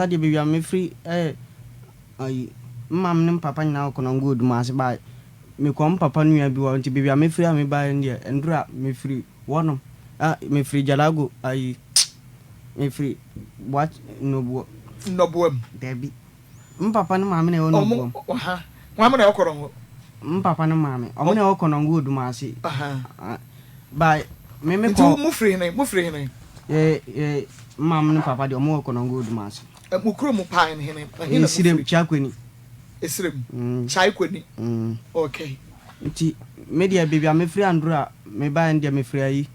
Deɛ baabi a mefiri yɛ ayi, me maame ne me papa nyinaa wɔ Konongo Odumase but mekɔ me papa nua bi hɔ nti baabi a mefiri a mebaeɛ no deɛ nduru a mefiri hɔnom a mefiri Jalago ayi mefiri Boakye Nnɔboa. Nnɔboa mu? Dabi. Me papa ne maame na ɛwɔ Ɔmo Nnɔboa mu. ɔha. Hwan mo na ɛwɔ Konongo? Me papa ne maame. Ɔmo na ɛwɔ Konongo Odumase. Aha. But me Nti mekɔ. mo firi hene? Mo firi hene? Yɛ yɛ me maame ne papa deɛ ɔmo wɔ Konongo Odumase. Mo kurom mu paa ne hene? Ɛhe na mo Esirem, firi? Kyiakweni. Esirem, Mm. Kyaekweni. Mm. Okay. Nti me deɛ baabi a mefiri anduru a mebaeɛ no deɛ mefiri ayi.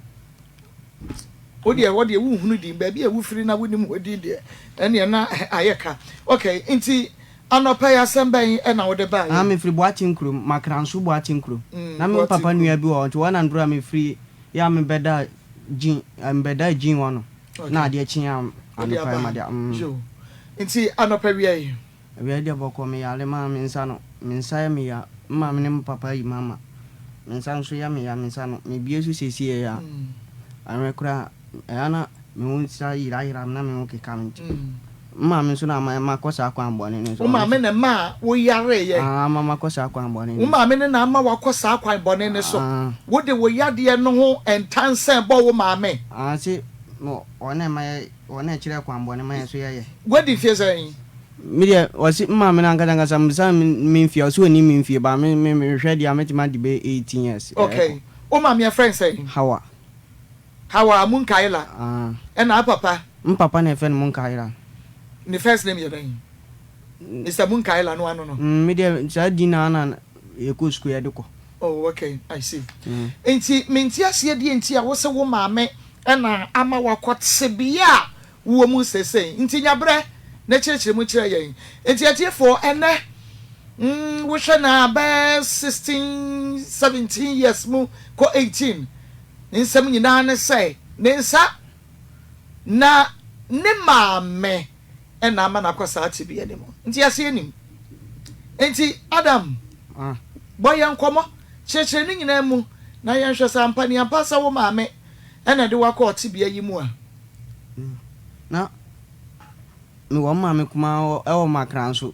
Wo deɛ hɔ deɛ wonhunu din, baabi a wofiri na wonim hɔ din deɛ ɛneɛ na ayɛ ka. Okay, nti anɔpa yi asɛm bɛn na wode Ah, baeɛ? mefiri Boakye nkurom, Makranso Boakye nkurom. Na Mm, me Boakye papa nkurom. nua bi wɔ hɔ nti hɔ na nduru a mefiri yɛ a mebɛda Gyin, mebɛda Gyin hɔ no na Okay. adeɛ kye a Wode anɔpa aba yi ha. made mm. Yo. Nti anɔpa wia yi? Awia yi deɛ bɔkɔɔ me yare maa me nsa no, me nsa yɛ me ya, me maame ne me papa ayi m'ama, me nsa nso yɛ me ya, me nsa no, me bue so seesei yi a, anwɛ koraa ɛyɛ a na me ho nsa yera yera me na me ho keka me nti, me maame nso na ama makɔ saa kwan bɔne no so. Wo maame na ɛmaa wo yareeɛ? Aa, ama makɔ saa kwan bɔne Wo no so. maame no na ama wakɔ saa kwan bɔne no so? Aa. Wode wo yadeɛ no ho ntansɛn bɔ wo maame? Aa, se wɔn na ɛma yɛ, wɔn na ɛkyerɛ kwan bɔne ma yɛn nso yɛyɛ. Wadi mfeɛ sɛn? Me deɛ ɔse me maame no ankasa ankasa mebisa no me mfie a ɔse ɔnim me mfie but me me mehwɛ deɛ a mɛtumi adi bɛyɛ 18 years ɛkɔ. Okay. Wo maame yɛfrɛ no sɛn? Hawa. Hawa Munkaila. Ah. Ɛna wo papa? Me papa na yɛfrɛ no Munkaila. Ne first name yɛ dɛn? Mister Munkaila no ano no? Mm, me deɛ saa din na na yɛkɔ sukuu yɛde kɔ. Oh okay, I see. Nti mente aseɛ deɛ nti a wose wo maame na ama wakɔ tebea a wowɔ mu seesei. Nti nya berɛ na kyerɛkyerɛ mu kyerɛ yɛn. Nti atiefoɔ, ɛnnɛ, mm, wohwɛ no a bɛyɛ 16, 17 years mu kɔ 18, ne nsɛm nyinaa ne sɛ ne nsa na ne maame na ama no akɔ saa tebea no mu. Nti aseɛ nim. Nti Adam, Ah. bɔ yɛn nkɔmmɔ, kyerɛkyerɛ ne nyinaa mu na yɛnhwɛ sɛ ampa ni ampa sɛ wo maame na ɛde wo akɔ tebea yi mu a. Na mewɔ me maame kumaa hɔ ɛwɔ Makranso,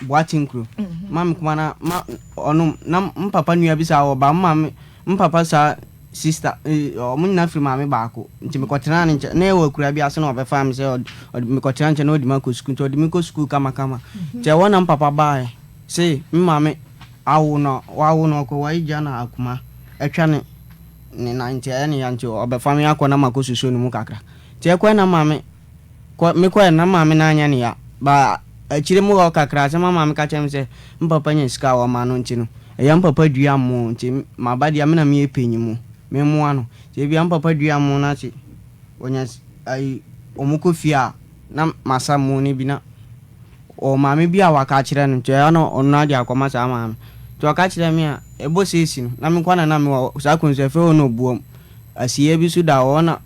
Boakye nkuro. Maame kumaa na ma ɔno na me papa nua bi saa wɔ ba me maame me papa saa sister ɔmo nyinaa firi maame baako nti mekɔtenaa ne nkyɛn na ɛwɔ akura bi ase na ɔbɛfaa me sɛ ɔde mekɔtena nkyɛn na ɔde me akɔ sukuu nti ɔde me kɔ sukuu kamakama nti ɛhɔ na me papa baeɛ se me maame awo no wawo no ɔkɔ wae gya na akuma atwa ne ne nan nti ɛyɛ ne ya nti ɔbɛfa me akɔ na makɔ susuo ne mu kakra nti ɛkɔɛ na maame kɔ mekɔɛ na maame no anyɛ ne ya ba akyire mu hɔ kakra asɛm a maame ka kyerɛ me sɛ me papa nya sika a ɔma no nti no ɛyɛ me papa dua mo nti maba deɛ me na meyɛ panyin mu memmoa no nti ebia me papa dua mo no ase ɔnya ayi ɔmo kɔ fie a na masa mo no bi na ɔwɔ maame bi a waka akyerɛ no nti ɛyɛ na ɔno ade akɔma saa maame nti ɔka kyerɛ me a ɛbɔ seesi no na me nkwa na na mewɔ saa kuro nso ɛfɛ hɔ na ɔbuam asieɛ bi so da hɔ na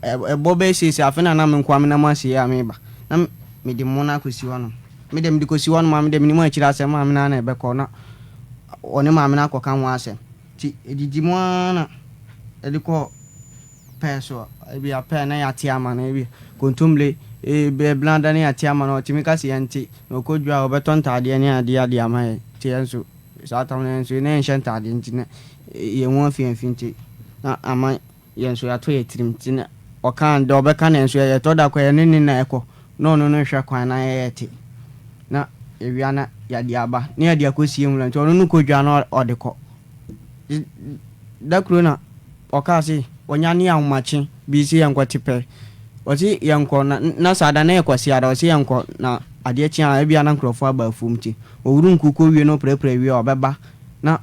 ɛbɔ bɛyɛ seesi afe na na me nkoa menam asieɛ a meba na mede mo no akɔsi hɔ nom me deɛ mede kɔsi hɔ nom a me deɛ menim akyire asɛm maame no ara na ɛbɛkɔ na ɔne maame no akɔka ho asɛm nti ɛdidi mu ara na ɛde kɔ pɛɛ so ebi a pɛɛ na yɛate ama no ebi kontommire ebi blada na yɛate ama no ɔtumi ka sɛ yɛnte na ɔkɔ dwa a ɔbɛtɔ ntaadeɛ ne adeɛ adeɛ ama yɛn nti yɛn nso saa tam no yɛn nso na yɛnhyɛ ntaadeɛ nti na yɛn ho afi afi nti na ama yɛn nso yɛato yɛn tirim nti na ɔka deɛ ɔbɛka na yɛn nso yɛtɔ da kɔ yɛne ne na ɛkɔ na ɔno no hwɛ kwan na yɛyɛ te na ewia na yɛde aba na yɛde akɔsie nwura nti ɔno no kɔ dwa na ɔde kɔ da kuro na ɔkaa se ɔnyane ahomakye bi se yɛnkɔ te pɛ ɔse yɛnkɔ na na saa da na yɛ Kwasiada ɔse yɛnkɔ na adeɛ kye a ebia na nkurɔfoɔ aba afuom nti ɔwuru nku kɔ wie na ɔprapra wie a ɔbɛba na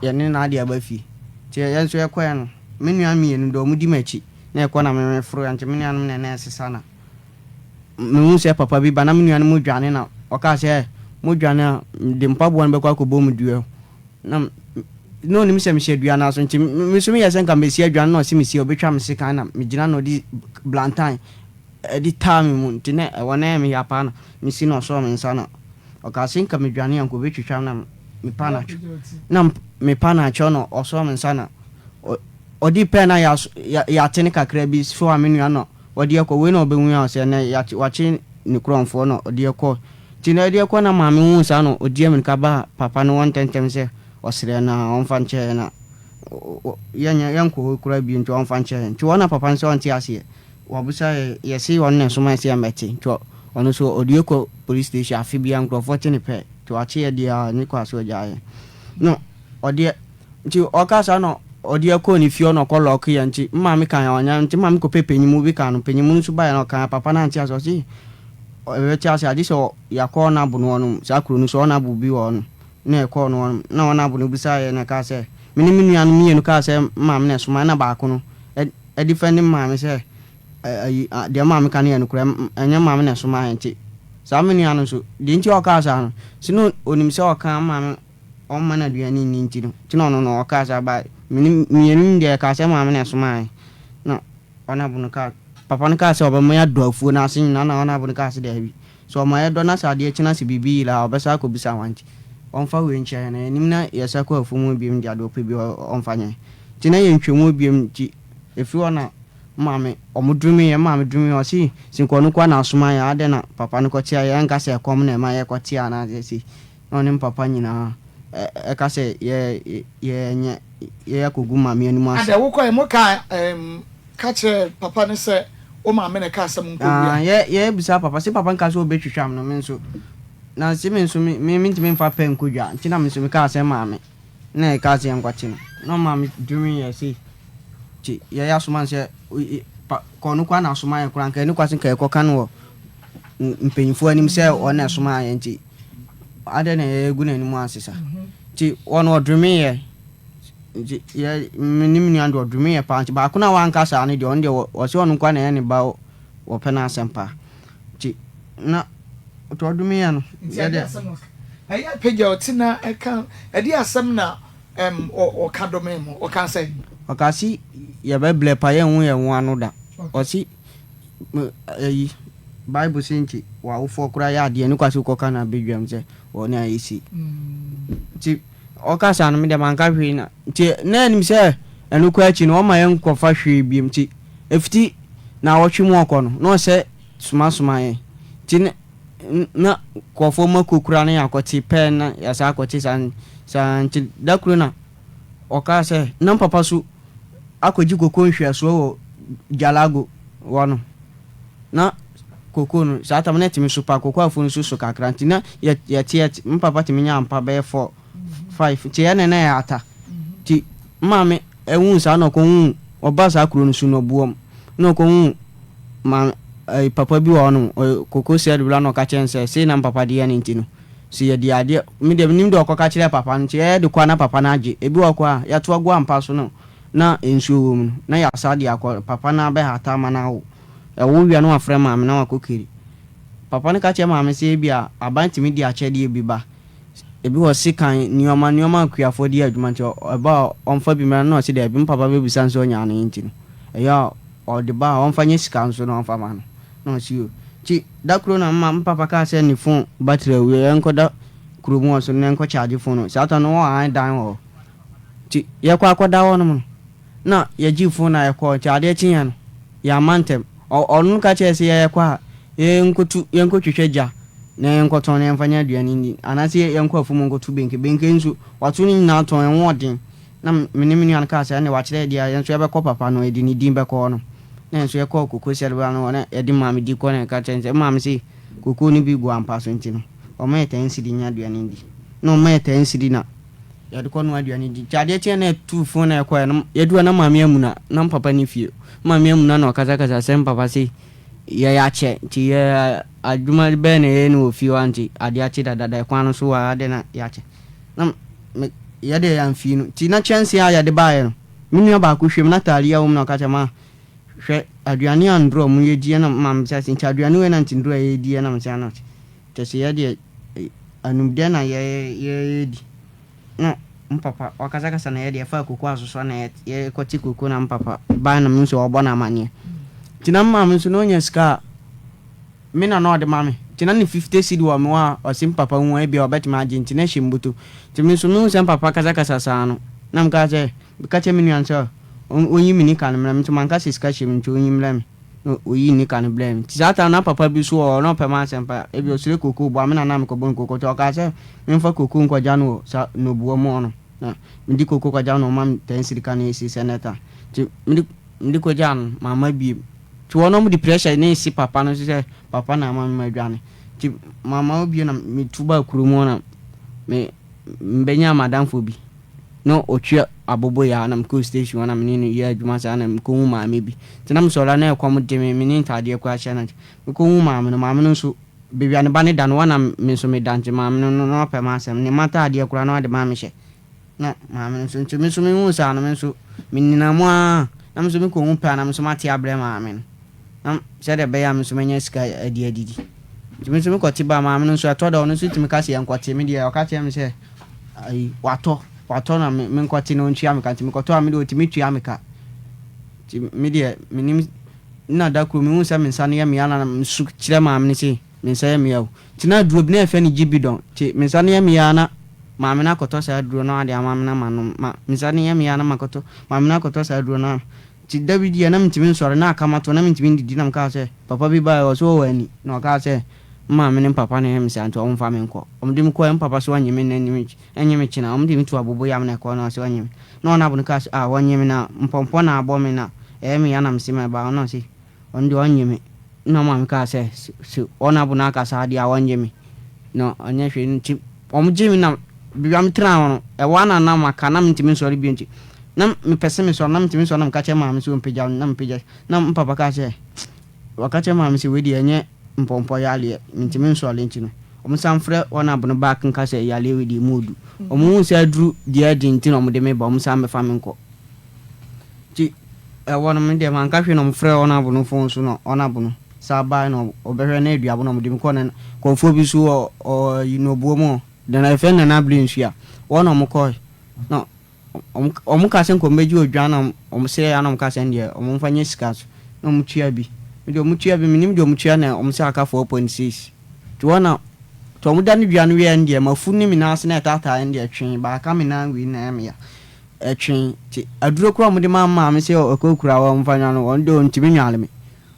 yɛne no ade aba fie nti yɛn nso yɛkɔɛ no me nua mmienu deɛ ɔmo di m'akyi na yɛkɔ na me meforo nti me nuanom na ɛna ɛsesa na mehu sɛ papa bi ba na me nuanom dwane na ɔkaa sɛ mo dwane a mede mpaboa no bɛkɔ akɔbɔ mu dua na na onim sɛ mehyɛ dua no aso nti me nso meyɛ sɛ nka mɛsi adwane na ɔse mesi a ɔbɛtwa me sekan na megyina na ɔde blantan ɛde taa me mu nti na ɛwɔ na ɛyɛ me ya paa na mesi na ɔsɔɔ me nsa na ɔkaa sɛ nka medwane a nka ɔbɛtwitwa me na mepa no atwɛ na mepa no akyɛw na ɔsɔɔ me nsa na ɔde pɛɛ na yɛate no kakra bi so a me nua na ɔde ɛkɔ wei na ɔbɛhu a ɔsɛ ɛnɛ wakye. ne korɔmfoɔ na ɔde yɛ kɔ. Nti na ɛde kɔ na maame huu saa na ɔdi amirika baa papa no hɔ ntɛmntɛm sɛ ɔsrɛ no a ɔmfa nkyɛ yɛn na yɛnyɛ yɛnkɔ hɔ koraa bio nti ɔmfa nkyɛ yɛn. Nti hɔ na papa no sɛ ɔnte aseɛ. Wabisa yɛ yɛse ɔno na ɛsoma yɛ sɛ yɛmmɛte nti ɔno nso ɔde yɛ kɔ police station afe biara nkurɔfoɔ te ne pɛ nti wakye yɛ deɛ a ne kɔ a so ɔgyaa yɛn. Na ɔdeɛ Nti ɔkaa saa na ɔde yɛ kɔɔ ne fie hɔ na ɔkɔ lɔɔke yɛ nti me maame kaa ɔnyɛ nti me maame kɔpɛ panyimu bi kaa no panyimu no nso baeɛ na ɔkaa papa no ante ase ɔse ɔbɛte ase agye sɛ yɛakɔ ɔnabo no hɔ nom saa kuro no so ɔnabo bi wɔ hɔ nom na yɛkɔɔ no hɔ nom na ɔnabo no bisaa yɛ na ɛkaa sɛ me ne me nua no mmienu kaa sɛ me maame na ɛsoma ɛna baako no ɛdifɛnde me maame sɛ ayi deɛ maame ka no yɛ nokorɛ ɛnyɛ maame na ɛsoma yɛ nti saa me nua no nso deɛ nti ɔkaa saa no sɛ na ɔnim sɛ ɔka maame ɔmma no aduane nni nti no, nti na ɔno no ɔkaa saa but me ne mmienu no deɛ yɛkaa sɛ maame na ɛsomaa yɛn na ɔnabo no kaa papa no kaa sɛ ɔbɛma yɛadɔ afuo no ase nyinaa na ɔnabo no kaa sɛ daabi sɛ ɔma yɛdɔ na sɛ adeɛ kye na sɛ biribi yera a ɔbɛsan akɔbisa hwan nti ɔmfa wei nkyɛ yɛn na yɛnim na yɛsan kɔ afuo mu biom deɛ adeɛ ɔpɛ biara ɔmfa nyɛ nti na yɛntwa mu biom nti ɛfiri hɔ na maame ɔmo durumi yɛn maame durumi yɛn ɔse sɛ nka ɔno nkoa na asoma yɛn adɛn na papa no kɔtea yɛn ɛnka sɛ ɛkɔm na ɛma yɛkɔtea anaasɛ sei Na ɔne me papa nyinaa ɛka sɛ yɛ yɛnyɛ yɛ akɔgu maame anim ase. Adɛ wokɔɛ mo ka ɛɛm ka kyerɛɛ papa no sɛ wo maame na ɛkaa sɛ mo nkɔ wia? Aah yɛ yɛ bisaa papa se papa nka sɛ ɔbɛtwitwa me no me nso na se me nso me me mentumi nfa pɛ nkɔ dwa nti na me nso me kaa sɛ maame na ɛkaa sɛ yɛnkɔkye no na ɔmaa me dwemee yɛ sei nti yɛ yɛ asoma no sɛ pa kɔ no koraa na asoma yɛ koraa nka ɛne kwa se nka yɛkɔka no wɔ mpanyinfoɔ anim sɛ wɔn na ɛsomaa yɛn nti adɛn na yɛgu n'anim ase sa nti wɔn ɔdome yɛ nti yɛ me ne me nua deɛ ɔdome yɛ paa nti baako no a wanka saa no deɛ ɔno deɛ ɔsɛ ɔno nkoa na ɛyɛ ne ba wɔpɛ n'asɛm paa nti na nti ɔdome yɛ no yɛ deɛ ɛyɛ apagya ɔte na ɛka ɛde asɛm na ɛm ɔka dome mu ɔka sɛ ɔka si yɛbɛblɛ pa yɛn ho yɛn ho ano da ɔsi Me ayi, Bible se nti w'awofoɔ koraa yɛ adeɛ ne kwasi wokɔka no abɛdwam sɛ wɔne ayɛ sei. Nti ɔka saa no me deɛ manka hwee na nti na anim sɛ ɛno kɔ akyi no ɔma yɛnkɔfa hwee biom nti ɛfiti naawɔtwe mu ɔkɔ no na ɔsɛ somasoma yɛn nti na nkurɔfoɔ mako koraa na yɛakɔte pɛɛ na yɛasa akɔte saa saa nti da koro na Ɔkaa sɛ, Na papa so akɔgye koko nhwɛsoɔ wɔ Jalago hɔ no, na koko no, saa tam no na ɛtumi so pa, koko afuo no nso so kakra, nti na yɛte, me papa tumi nya ampa bɛyɛ four, five, nti ɛyɛ na na ɛyɛ ata. Nti me maame huu saa na ɔkɔhuu, ɔbaa saa kuro no so no ɔboam, na ɔkɔhuu maame, ɛɛ, papa bi wɔ hɔnom, ɔyɛ koko sɛd wura na ɔka kyerɛɛ no sɛ, sei na me papa de yɛ no nti no, Sɛ yɛde adeɛ, me deɛ menim deɛ ɔkɔka kyerɛɛ papa no nti yɛyɛ de kɔ a na papa no agye. Ebi wɔ hɔ koraa a, yɛato agu ampa so no na nsuo wɔ mu no, na yɛasa de akɔ, papa no abɛhata ama no awo. Ɛwo wie a na wafrɛ maame na wakɔ kari. Papa no ka kyerɛ maame sɛ ebia aban tumi de akyɛdeɛ bi ba, ebi wɔ sekan, nneɛma nneɛma a akuafoɔ de yɛ adwuma nti ɛba a ɔmfa bi mmra no na ɔse daabi, me papa bɛbisa no sɛ ɔnyaa no nti no, ɛyɛ a ɔde ba a ɔmfa nyɛ sika nso na ɔmfa ma no. Na ɔse yoo. Nti da koro na mma me papa kaa sɛ ne phone battery awu yɛnkɔda kurom hɔ so na yɛnkɔ charge phone no. Saa time no wɔn han dan wɔ hɔ. Nti yɛkɔ akɔda hɔ nom no na yɛgyee phone na yɛkɔɔ nti adeɛ kyeeɛ no yɛamma ntɛm. Ɔno ka kyerɛɛ sɛ yɛkɔ a yɛnkɔtu yɛnkɔtwitwa gya na yɛnkɔtɔn na yɛmfa nyɛ aduane nni anaasɛ yɛnkɔ afuom nkɔtu benke. Benke nso wato ne nyinaa tɔn ɛho ɔden. Na me ne me nua no kaa sɛ, Ɛnde wakyerɛ yɛn deɛ a, yɛn nso yɛbɛkɔ papa no, yɛde ne din bɛkɔ hɔ no. Na yɛn nso yɛkɔɔ koko sɛlbea no hɔ, na yɛde maame di kɔ na yɛka kyerɛɛ no sɛ, maame se koko no bi gu ampa so nti no, ɔmma yɛ ten cedi nya aduane ndi. Na ɔma yɛ ten cedi na yɛde kɔ noa aduane di. Nti adeɛ kyeeɛ na yɛtuu fon na yɛkɔeɛ no, yɛduru hɔ na maame amuna, na papa nni fie. Maame amuna na ɔkasakasa sɛ papa se yɛyɛ akyɛ nti yɛ adwuma bɛn na yɛyɛ no wɔ fie hɔ a nti adeɛ akye dadada ɛkwan no so wɔ ha adɛn na yɛakyɛ. Na me yɛ deɛ yɛamfii no nti na kyɛnsee a yɛde baeɛ no me nua baako hwɛ mu na talia wɔ mu na ɔka kyerɛ ma hwɛ aduane a ndorɔ mu yɛdiɛ na ma me sɛ nti aduane wei na nti ndorɔ a yɛdiɛ na me sɛ ana kyɛ sɛ yɛ deɛ anum dɛ na yɛ yɛdi na mpapa wakasakasa na yɛ deɛ fa koko asosɔ na yɛ kɔte koko na mpapa baa na me nso ɔbɔ no amaneɛ nti na maame nso na ɔnya sika a Me na na ɔde ma me nti na ne 50 cedi wɔ me hɔ a ɔse me papa hu a ebia ɔbɛtumi agye nti na ɛhyɛ me bɔtɔ nti me nso mehu sɛ me papa kasakasa saa no na mekaa sɛ meka kyerɛ me nua no sɛ ɔnyi me nika no mmrɛ me nso manka sɛ sika hyɛ mu nti ɔnyi mmrɛ me. Na ɔyii nika no brɛɛ me. Nti saa time no na papa bi nso wɔ hɔ na ɔpɛ m'asɛm paa. Ebi ɔsrɛ kokoo boa me na na mekɔbɔ no kokoo. Nti ɔkaa sɛ memfa kokoo nkɔgya no wɔ saa Nnoboa mu hɔ no. Na mede kokoo kɔgya no na ɔma me ten cedi ka na ɛsi sɛ nɛta. Nti mede mede kɔgyaa no mamma bio. Nti wɔn na wɔde pressure no resi papa no so sɛ papa na ama me madwane. Nti mamma hɔ bio na metu baa kurom hɔ na me mebɛnyaa m'adamfo bi na ɔtwi aboboyaa na mekɔɔ station hɔ na me ne no yɛɛ adwuma saa na mekɔhu maame bi. Nti na mesɔre a na ɛkɔm de me, menni ntaadeɛ koraa hyɛ na nti mekɔhu maame no, maame no nso baabi a ne ba no da no hɔ na me nso meda nti maame no na ɔpɛ m'asɛm, ne mma ntaadeɛ koraa na ɔde ma mehyɛ. Na maame no nso nti me nso mehuu saa no me nso menenam mu ara na me nso mekɔhu pɛ a na me nso mate abrɛ maame no na sɛdeɛ ɛbɛyɛ a me nso mɛnya sika adi adidi. Nti me nso mekɔte baa maame no nso ɛtɔ da ɔno nso tumi ka sɛ yɛnkɔte me deɛ ɔka kyerɛ me sɛ ayi watɔ watɔ na me menkɔte na ɔntua me ka nti mekɔtɔ a me deɛ ɔtumi tua me ka. Nti me deɛ menim na da koro mehu sɛ me nsa no yɛ me ya na mesu kyerɛ maame no sɛ me nsa yɛ me ya o. Nti na aduro bi na yɛfrɛ no Gibidon nti me nsa no yɛ me ya na maame no akɔtɔ saa aduro no ade ama me na manom ma me nsa no yɛ me ya na makɔtɔ maame no akɔtɔ saa aduro no nti da bi deɛ na mentumi nsɔre na aka mato na mentumi ndidi na mekaa sɛ papa bi baeɛ ɔse ɔwɔ ani na ɔkaa sɛ me maame ne me papa na ɛyɛ me saa nti ɔmfa me nkɔ ɔmde me kɔɛ me papa se ɔnnye me nnɛ nnye me kyena ɔmde me tu aboboyam na ɛkɔɔ na ɔse ɔnnye me na ɔnabo no kaa sɛ ah ɔnnye me na mpɔmpɔ na abɔ me na ɛyɛ me ya na mese mɛba ɔna ɔse Ɔno deɛ ɔnnye me. Nna maame kaa sɛ, Se ɔnabo no aka saa deɛ a, ɔnnye me. Na ɔnyɛ hwee nti, wɔgyee me na baabi a metenaa hɔ no, ɛhɔ ara na na maka, na mentumi nsɔre bio nti, na mepɛ sɛ mesɔre, na mentumi nsɔre na meka kyerɛ maame sɛ ɔmpagya me, na mepagya, na me papa kaa sɛ, wɔka kyerɛ maame sɛ wei deɛ ɛnyɛ mpɔmpɔ yareɛ, mentumi nsɔre nti no, wɔsan frɛ ɔnabo no back nka sɛ yareɛ wei deɛ ɛmu ɔdu. Wɔhuu sɛ aduru deɛ ɛden nti na wɔde me ba, wɔsan bɛfa me nkɔ. Nti ɛhɔ no me deɛ manka hwee na wɔfrɛɛ ɔnabo no phone so na ɔnabo no san baeɛ na ɔbɛhwɛ na aduabo na wɔde me kɔɔ na nkurɔfoɔ bi nso wɔ ɔyi Nɔbuo mu hɔ Nana yɛfrɛ no Nana Abere Nsuo a hɔ na wɔkɔe na wɔn wɔn kaa sɛ nka wɔbɛgye odwan na wɔn srɛɛ a na wɔn kaa sɛ ɛndeɛ wɔn mfa nyɛ sika so na wɔn tua bi me deɛ wɔn tua bi menim deɛ wɔn tua na wɔn sɛ aka 4.6 nti hɔ na nti wɔn da ne dua no wieɛ no deɛ mafu ne me nan ase na ɛtaataeɛ no deɛ twee baaka me nan wei na ɛyɛ me ya. Ɛtwe nti aduro koraa a wɔde ma maame sɛ ɔkɔ kura hɔ mfa nwa no ɔno deɛ ɔntumi nwale me.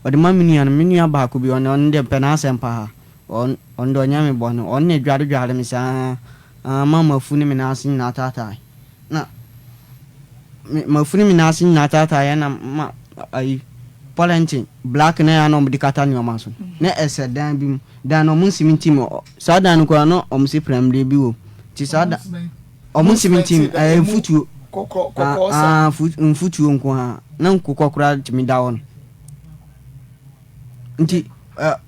Ɔde ma me nua no, me nua baako bi ɔno ɔno deɛ mepɛ n'asɛm paa. Ɔno ɔno deɛ ɔnyɛ me bɔne. Ɔno na ɛdwaredware me saa ara ma m'afu ne me nan ase nyinaa taatae. Na me m'afu ne me nan ase nyinaa taataeɛ na ma ayi pɔlɛnten black na ɛyɛ a na wɔde kata nneɛma so no na ɛsɛ dan bi mu. Dan no wɔnsimenti mu. Saa dan no koraa na wɔsi prɛmire bi wɔ mu. Nti saa da. Ɔmo nsimintim ɛyɛ mfutuo. Aa mfutuo nko ara na nkokɔ koraa tumi da hɔ no. Nti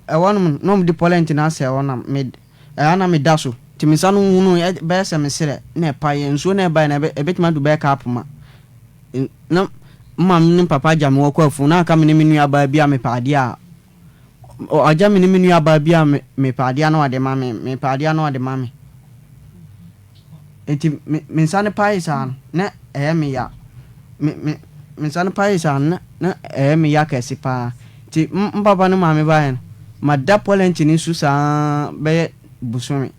ɛhɔ nom na ɔmo de pɔlɛnti no asɛ hɔ na me ɛha na me da so. Nti me nsa no hunu bɛyɛ sɛ me serɛ na ɛpaeɛ nsuo na ɛbaeɛ no ɛbɛtumi adu bɛyɛ cup ma. Na me maame ne me papa agya me hɔ kɔ afuom na aka me ne me nua baa bi a mepɛ adeɛ a Ɔgya me ne me nuabaa bi a mepɛ adeɛ a na ɔde ma me, mepɛ adeɛ a na ɔde ma me. Nti me me nsa no paee saa no, na ɛyɛ me ya. Me me me nsa no paee saa no, na na ɛyɛ me ya kɛse paa. Nti m papa ne maame baeɛ no, mada pɔlɛnkye no so saa bɛyɛ bosome.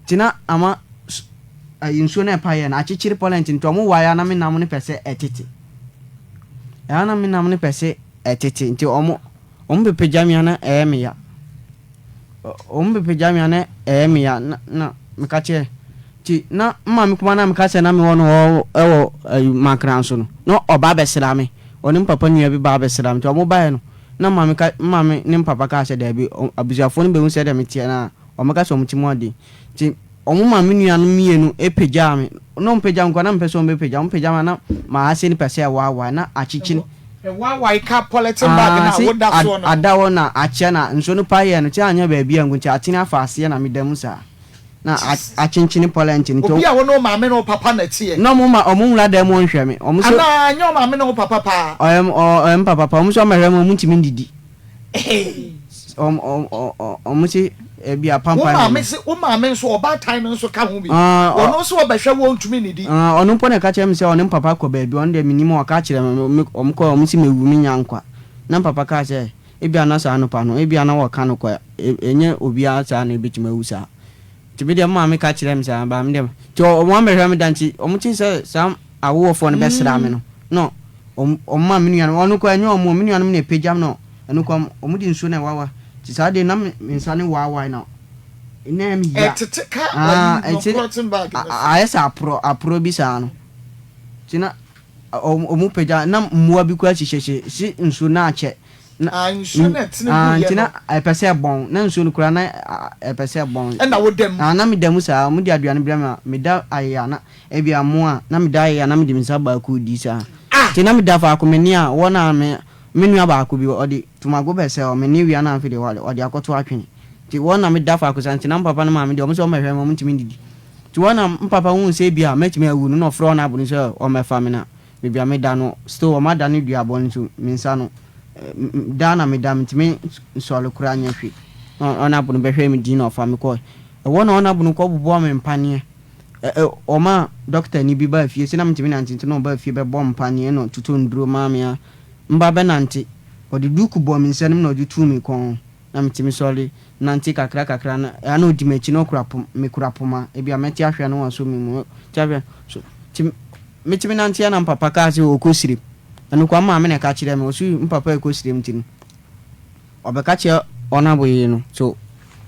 Nti na ama ayi nsuo no a ɛpaeɛ no akyekyere pɔlɛnkye no, nti wɔn wae a na me nam no pɛ sɛ ɛtete. Ɛyɛ a na me nam no pɛ sɛ ɛtete nti wɔn wɔn bɛpagya me a na ɛyɛ me ya. Wɔn bɛpagya me a na ɛyɛ me ya na na meka kyerɛ nti na maame kuma na meka sɛ na mewɔ no hɔ ɛwɔ ayi Mankran so no na ɔba abɛsra me ɔne me papa nua bi ba abɛsra me nti wɔn baeɛ no na maame ka maame ne me papa kaa sɛ daabi abusuafoɔ no bɛhu sɛdeɛ meteɛ no a wɔbɛka sɛ wɔn ti mu ɔden nti Wɔn maa me nuanom mmienu pagyaa me. Na wɔpagya me koraa, na mempɛ sɛ wɔbɛpagya me. Wɔpagya me a, na m'ase no pɛ sɛ ɛwaawae, na akyekye. Ɛwaawae ka polythene bag no a woda soɔ no. Ada hɔ na akyɛ na nsuo no paeɛ no, kyɛ anyɛ baabi angu nti atene afa aseɛ na meda mu saa. Na akyenkyene polythene nti. Obi a wo ne wo maame ne wo papa na ɛteɛ. Na wɔn ma wɔn nwura dan mu nhwɛ me. Wɔn nso. Anaa ɛnyɛ wo maame ne wo papa paa? Ɔyɛ me papa paa. Wɔn nso wɔmmɛhwɛ me, wɔntumi nnidi. Wɔn se ebi a pampan. Wo maame se wo maame nso ɔbaatan no nso ka ho bi. Ɔno nso ɔbɛhwɛ wo ɔntumi nnidi. Ɔno mpo na ɛka kyerɛ me sɛ ɔne me papa kɔ baabi ɔno deɛ mennim ɔka kyerɛ me wɔn kɔ wɔn se mewu menya nkwa. Na me papa kaa sɛ ebia na saa anɔpa no ebia na wɔka no kwa ɛnyɛ obiara saa na ebetumi awu saa. Nti me deɛ me maame ka kyerɛɛ me saa but me deɛ nti wɔn ammɛhwɛ me da nti wɔn tee sɛ saa awowɔfoɔ no bɛsra me no na wɔn maa me nuanom ɔno koraa ɛnyɛ wɔn o me nuanom na ɛpagya me na Ɛno koraa wɔde nsuo na ɛwawa nti saa deɛ na me nsa no waawae na na ɛyɛ me ya. Ɛtete ka Ah, ayi no ɛnti clotting bag no so. ayɛ sɛ aporɔ aporɔ bi saa no nti na wɔn pagya na mmoa bi koraa hyehyɛhyɛ si nsuo no akyɛ na Ah, nsuo no a ɛtene ah, guiɛ nti na no. ɛpɛ sɛ ɛbɔn na nsuo no koraa na ɛpɛ sɛ ɛbɔn. Ɛna woda mu. Ah, na meda mu saa wɔde aduane brɛ me a meda ayeya na ebia mmoa a na meda ayeya na mede me nsa baako redi saa Ah! nti na meda faako me ne a wɔn a me Me nua baako bi, ɔde tomago bɛsɛɛ me ne wia no afei deɛ ɔde akɔto atwene. Nti wɔn na meda faako saa nti na me papa ne maame deɛ wɔn sɛ wɔmmɛhwɛ me wɔntumi ndidi. Nti wɔn na me papa huu sɛ ebia mɛtumi awu no na ɔfrɛ wɔn abo no sɛ wɔmmɛfa me na baabi a meda no still wɔn adane duabɔ no nso me nsa no da na meda mentumi nsɔre koraa nyɛ hwee. Na wɔn abo no bɛhwɛɛ me din na ɔfa me kɔe. Ɛhɔ na wɔn abo no kɔbobɔɔ me mpaneɛ. Wɔmaa dɔktani bi baa fie sɛ na mentumi nante nti na ɔbaa fie bɛbɔɔ me mpaneɛ na ɔtotɔɔ nnuro maa me a mba bɛnante. Ɔde duku bɔɔ me nsa no mu na ɔde tuu me kɔn na metumi sɔre nante kakra kakra na ɛa na ɔdi m'akyi na ɔkura pom mekura poma ebia mɛte ahwe a na wasɔ me mu mɛte ahwe a so nti metumi nante a na mpapa kaa sɛ ɔkɔ sirem. Ɛno koraa me maame na ɛka kyerɛɛ me ɔse mpapa ɛkɔ sirem nti no Ɔbɛka kyerɛ wɔn aboyere no so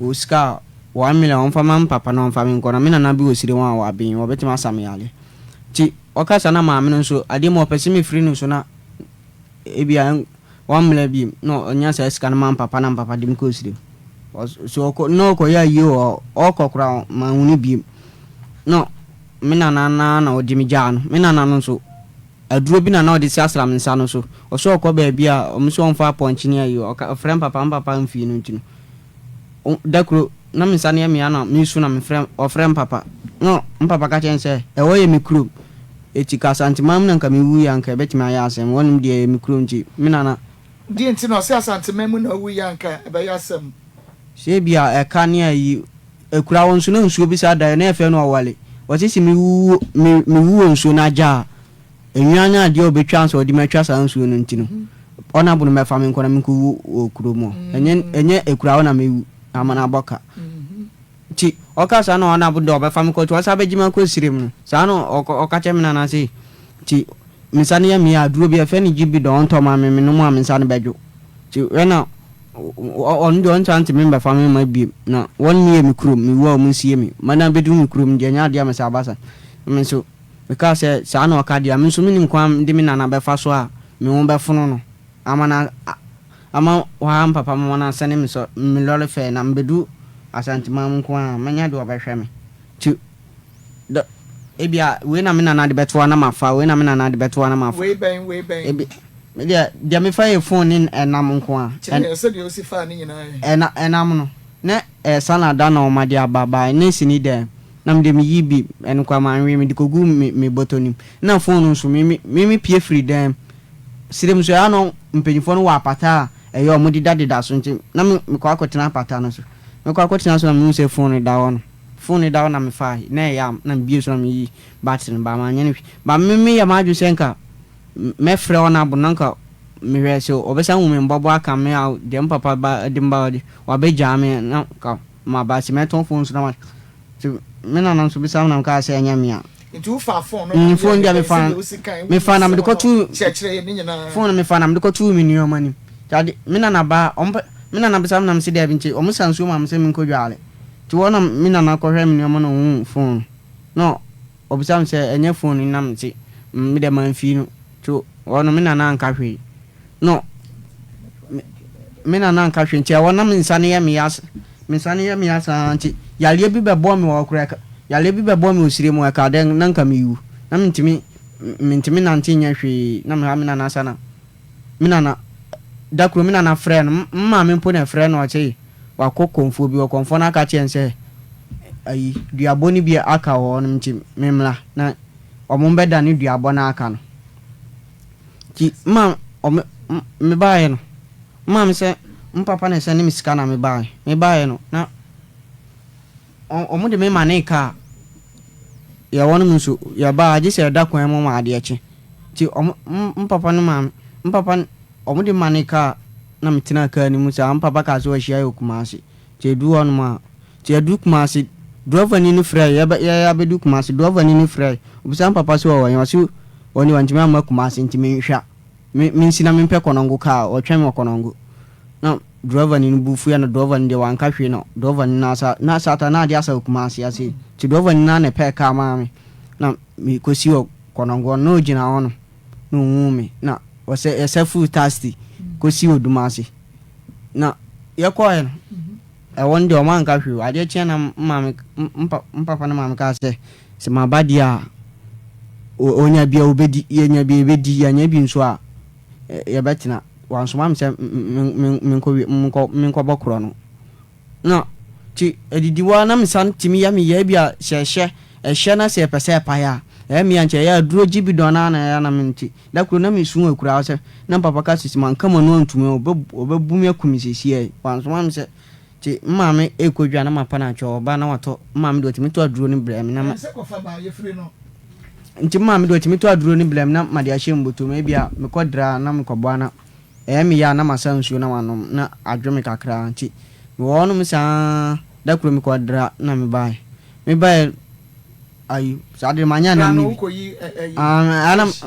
ɔwɔ sika a, 1 million ɔmfa ma me papa na ɔmfa me nkɔ na me nana bi wɔ sire ho a waben, ɔbɛtumi asa me yareɛ. Nti ɔka saa na maame no nso adeɛ mu ɔpɛ sɛ mefiri no so na ebia wammra bio na ɔnya saa sika no ma me papa na me papa de me kɔ sire mu. So ɔkɔ na ɔkɔyɛ ayie wɔ hɔ, ɔkɔ koraa manhu no bio. Na me nana no ara na ɔde me gyaa no. Me nana no nso Aduro bi na na ɔde srasra me nsa no so. Ɔsɛ ɔkɔ baabi a ɔmo sɛ ɔmfa apɔnkye ne ayi, ɔka ɔfrɛ me papa, me papa mfii no nti no, da koro na me nsa no yɛ me ya na mesu na mefrɛ ɔfrɛ me papa. Na me papa ka kyerɛ no sɛ ɛhɔ yɛ me kurom, eti ka Asanteman mu na nka mewuiɛ a nka ɛbɛtumi ayɛ asɛm, hɔnom deɛ ɛyɛ me kurom nti me nana. Deɛ nti na ɔse Asanteman mu na ɔwuiɛ a nka ɛbɛyɛ asɛm? Sɛ ebia ɛka ne ayi, akura hɔ nso na nsuo bi saa da yɛ na yɛfrɛ no ɔwale. Ɔse sɛ mewu me mewu wɔ nsuo no agya a, nnwan ne adeɛ a ɔbɛtwa ansa ɔde me atwa saa nsuo no nti no, ɔnabo no mɛfa me nkɔ na menkɔwu wɔ kuro mu hɔ. Ɛnyɛ ɛnyɛ akura hɔ na mɛwu ama no abɔ ka. Nti ɔka saa na ɔnabo deɛ ɔbɛfa me kɔ nti ɔsan bɛgye me akɔ serem no. Saa na ɔkɔ ɔka kyerɛ me nana se nti me nsa no yɛ me ya a, aduro bi yɛfrɛ no gyibidɔ ɔntɔ ma me menom a me nsa no bɛdwo. Nti wɛ na ɔno deɛ ɔntra ntumi mbɛfa me mma biom na wɔn ne yɛ me kurom mewu a wɔn nsie me ma na bɛduru me kurom deɛ ɛnyɛ adeɛ a mɛsan aba sa me nso mekaa sɛ saa na ɔka deɛ a me nso menim kwan a mede me nana bɛfa so a me ho bɛfono no ama no ama waha me papa mama no asɛne me sɔ me lɔre fɛɛ na mebɛdu Asanteman mu nko ara mɛnya deɛ ɔbɛhwɛ me nti dɔ ebia wei na me nana de bɛto hɔ na mafa wei na me nana de bɛto hɔ na mafa Wei bɛn, wei bɛn. ebi me deɛ deɛ mefa yɛ phone ne ɛnam nko ara Kyerɛ yɛn sɛdeɛ wosi faa ne nyinaa ɛ. Ɛna ɛnam no na ɛyɛ salad na wɔn de aba bae na esi ne dan mu na me deɛ me yi bi ɛno koraa manwe mede kɔguu me me bɔtɔ no mu na phone no nso me me me me pue firi dan mu serem nso ɛyɛ a na mpanyinfoɔ no wɔ apata a ɛyɛ wɔn deda deda so nti na me mekɔ akɔtena apata no so mekɔ akɔtena so na mehu sɛ phone no da hɔ no. Phone no da hɔ na me faa na ɛyɛ a na me bue so na me yi battery no but manyɛ no hwee but me me yɛ m'adwene sɛ nka mɛ frɛ ɔnabo na nka me hwɛ sɛ ɔbɛsan hu me mbɔbɔ aka me a deɛ me papa ba de me ba ɔde wabɛ gyaa me na nka ma ba sɛ mɛtɔn phone so na ma nti me nana nso bisa me na me kaa sɛ ɛnyɛ me a. Nti wo faa phone no na Phone yɛ deɛ me ne fa sɛdeɛ wosi kan me fa na woyi mede nsɛm no kɔto kyerɛkyerɛ yɛ ne nyinaa. Phone no me fa na mede kɔto me nneɛma nim nti ade me nana ba ɔmo pɛ me nana bisa me na me se daabi nti ɔmo sa nsuo maa me sɛ me nkɔ dwale. Nti hɔ na me nana kɔhwɛɛ me nneɛma na ohuu phone no na ɔbisa me sɛ ɛnyɛ phone no na mese me deɛ mamfii no nti hɔ no me nana anka hwee na me nana anka hwee nti ɛhɔ na me nsa no yɛ me ya me nsa no yɛ me ya saa nti yareɛ bi bɛbɔɔ me wɔ hɔ koraa ɛka yareɛ bi bɛbɔɔ me wɔ sire mu ɛka dɛn na nka mewu na mentumi mentumi nante nyɛ hwee na meha me nana sa na Me nana, da koro me nana frɛɛ no, me maame mpo na ɛfrɛɛ no ɔse wakɔ kɔmfoɔ bi hɔ, kɔmfoɔ no aka kyerɛ no sɛ ayi duabɔ no bi aka wɔ hɔ nom nti memmra na ɔmo mbɛdane duabɔ no aka no. Nti ma ɔmo mebaeɛ no, me maame sɛ me papa na ɛsɛne me sika na mebaeɛ, mebaeɛ no na Wɔde me manee kaa yɛ wɔnom nso yɛbaa a gye sɛ yɛda kwan mu ma adeɛ kye. Nti wɔn me papa no maame me papa wɔde me manee kaa na metenaa kaa no mu saa. Me papa kaa sɛ wahyia yɛ wɔ Kumasi. Nti yɛduru hɔnom a nti yɛduru Kumasi drɔvani no frɛɛ yɛ yɛ abɛdu Kumasi drɔvani no frɛɛ ɔbisaa me papa sɛ ɔwɔ he ɔse ɔno deɛ wantumi amma Kumasi nti menhwɛ a me mensi na mempɛ Kɔnɔngo kaa ɔtwɛn me wɔ Kɔnɔngo. drɔvani no bo fuiɛ na drɔvani deɛ wanka hwee na drɔvani no asa na sata na adeɛ asa wɔ Kumasi ase nti drɔvani no ara na ɛpɛɛ kaa maa me na mekɔsi wɔ Kɔnɔngoɔ no na ɔgyina hɔ no na ɔhuu me na ɔsɛ yɛsɛ fuu taxi kɔsi wɔ Dumase na yɛkɔɔɛ no ɛhɔ no deɛ ɔmo anka hwee o adeɛ kyeɛ na maame mpapa ne maame kaa sɛ sɛ maba deɛ a ɔnya bi a ɔbɛdi yɛnya bi a yɛbɛdi yɛanya bi nso a yɛbɛtena wansoma me sɛ menkɔ menkɔbɔ korɔ no na nti adidi hɔ a na mesan tumi yɛ meyɛ bi a sɛ ɛhyɛ ɛhyɛ na sɛ ɛpɛ sɛ ɛpae a ɛyɛ me a nkyɛ ɛyɛ aduro gye bi dɔn na ɛyɛ na me nti da koro na mesu wɔ akuraa sɛ na papa ka sisi manka m'ano antumi ɔbɛbu me aku me sɛsi ɛ wansoma me sɛ nti maame ɛkɔ dwa na mapa no atwɛ ɔba na watɔ maame deɛ ɔtumi tɔ aduro no brɛ me na ma Nti maame deɛ ɔtumi tɔ aduro no brɛ me na made ahyɛ me bɔtɔ mu. Ebia mekɔ dra na mekɔbɔ a na ɛyɛ me ya a na masa nsuo na manom na adwo me kakra. Nti mewɔ hɔnom saa da koro mekɔ dra na mebaeɛ. Mebaeɛ ayi saa deɛ manyɛ Dra anam no no bi. wokɔyi ɛ ɛyi Ah, anam fish.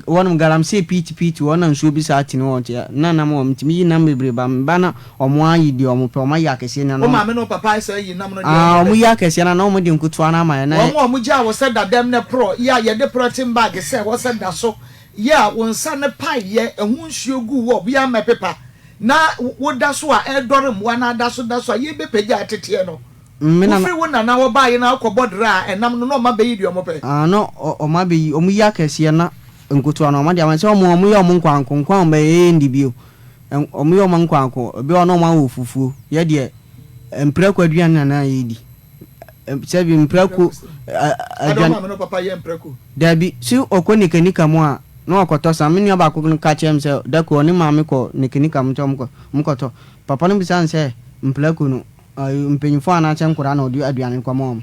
wɔnom galamsey piiti piiti wɔ hɔ na nsuo bi saa tene hɔ nti na nam wɔ hɔ nti meyi nam bebree ba meba na wɔn ayi deɛ wɔn pɛ wɔn ayi akɛseɛ na Wo na maame ne wo papa ayɛ sɛ ayi nam no deɛ ah wɔn wɔn pɛ. yi akɛseɛ na na wɔn de nkutoa no ama yɛ na Wɔn a wɔgyaa wo sɛ da dɛm no porɔ, yɛ a yɛde prɔten bag sɛ hɔ sɛ da so, yɛ a wo nsa no paeɛ, ɛho nsuo guu wo a obiara mmɛpepa, na woda so a ɛredɔre mmoa na ada so da so a yɛrebɛpagya ateteɛ no. Me nana. Wofiri wo nana hɔ baeɛ na wokɔbɔ dra a ɛnam no na wɔn abɛyi deɛ wɔpɛ. Ah na wɔn abɛyi, wɔn yi akɛseɛ na nkutoa no wɔn de ama sɛ wɔn wɔn yɛ wɔn nkwanko, nkwan a wɔn bɛyɛ yɛn ndi bio, wɔn yɛ wɔn nkwanko, ebi wɔ hɔ na wɔn awɔ fufuo, yɛ deɛ mprako aduane na na yɛdi. Sɛbi mprako aduane. Maame no papa yɛ mprako. Dabi, si ɔkɔ nikanika mu a na ɔkɔtɔ saa. Me nua baako no ka kyerɛ me sɛ da koro ɔne maame kɔ nikanika mu nti ɔmo kɔ ɔmo kɔtɔ. Papa no bisa no sɛ mprako no mpanyinfoɔ anaasɛ nkwadaa na ɔde aduane no kɔma wɔn.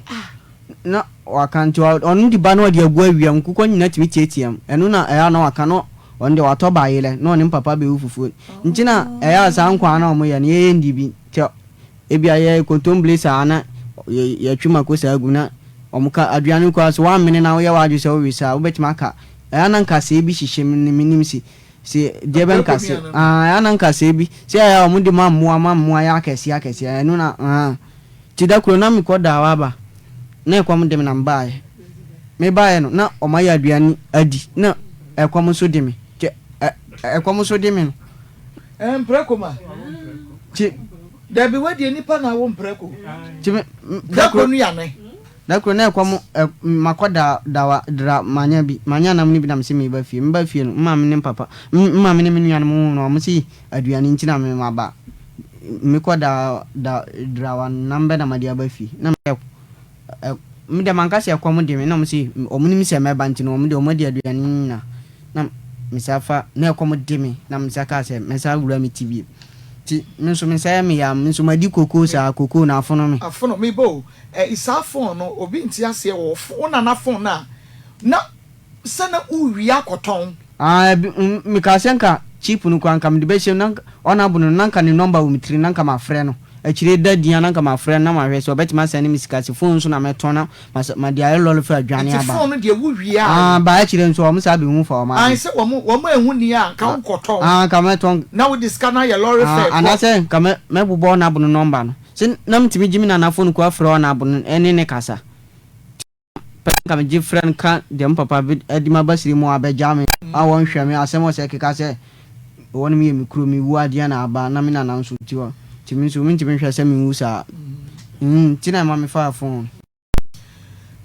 Na waka nti ɔno de ba na ɔde agu awia mu nkokɔ nyinaa tumi tiatia mu. Ɛno na ɛyɛ a na waka na ɔno deɛ watɔ bayerɛ na ɔne papa bɛwu fufuo. Nti na ɛyɛ a saa nkwadaa no a wɔyɛ no yɛyɛ ndi bi nti Ebia yɛyɛ kontombire saa na yɛtwe mako saa gu mu na wɔka aduane no koraa sɛ woammene na woyɛ w'adwene sɛ wowe saa a wobɛtumi aka. Ɛyɛ a na nkasɛɛ bi hyehyɛ mu no mennim se se deɛ bɛ nkasɛɛ aah ɛyɛ a na nkasɛɛ bi sɛ ɛyɛ a wɔde ma mmoa ma mmoa yɛ akɛseɛ akɛseɛ ɛno na aah nti da koro na mekɔ daawa aba na ɛkɔm de me na mebaeɛ mebaeɛ no na wɔayɛ aduane adi na ɛkɔm nso de me nti ɛkɔm nso de me no. Mprako ma. Ti. Dabi wei deɛ nipa na awo mprako. Ti me. Prako nuane. Da koro na ɛkɔm ɛ makɔ da dawa dra manya bi manya nam no bi na mese meba fie meba fie no mmaame ne mpapa mmaame ne me nuanom hu no wɔn se aduane nti na me maba mekɔ da da drawa nam bɛ na made aba fie na me ɛ me deɛ manka sɛ ɛkɔm de me na wɔn se wɔn nim sɛ mɛba nti no wɔn deɛ wɔn adi aduane no nyinaa na me sa fa na ɛkɔm de me na me sa kaa sɛ mɛsa wura me ti bio nti me nso me nsa yɛ me ya me nso madi kokoo saa kokoo no afono me. Afono me ba o eh saa phone no obi nte aseɛ wɔ wo nana phone no a na sɛ na wo wia akɔtɔn. Ah ebi mm me kaa sɛ nka chip no koraa nka mede bɛhyɛ mu na nka ɔnabo no na nka ne number wɔ me tirim na nka mafrɛ no akyire da din a na nka mafrɛ no na mahwɛ sɛ ɔbɛtumi asɛne me sika sɛ phone nso na mɛtɔn na masa made ayɛ lɔre fare adwane Nti aba phone no deɛ wo wiaa ah ba akyire nso wɔn saa bɛhu fa wɔn Ae ade sɛ wɔn wɔn anhu ni a nka wo kɔtɔn ah nka mɛtɔn na wode sika no ayɛ lɔre ah fare kɔ. anaasɛ nka mɛ mɛbobɔ ɔnabo no number no sɛ na metumi gye me nana phone koraa frɛ ɔnabo no ɛne ne kasa. Pɛ nka megye frɛ no ka deɛ me papa de m'aba siri mu abɛgya me a wɔnhwɛ me asɛm ɔsɛ keka sɛ wɔnom yɛ me kuro me wu adeɛ na aba na me nana nso ti hɔ nti me nso mentumi nhwɛ sɛ menwu saa nti na ɛma me faa phone.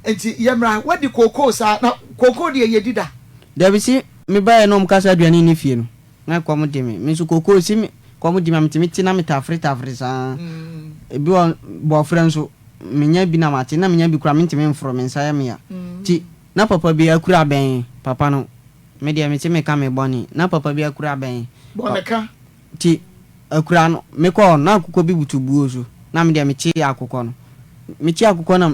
Nti yɛmmra wadi kookoo saa na kookoo deɛ yɛdi da. Dabi se me baeɛ na wɔn ka sɛ aduane nni fie no na ɛkɔm de me me nso kookoo se me kɔm de me a metumi te na me tafere tafere saa ebi wɔ bɔɔfrɛ nso menya bi na mate na menya bi koraa mentumi mforo me nsa yɛ me ya nti na papa bi akura bɛn papa no me deɛ mete meka me bɔne na papa bi akura bɛn Bɔne ka. Nti akura no mekɔɔ no na akokɔ bi butu buo so na me deɛ mekye akokɔ no mekye akokɔ na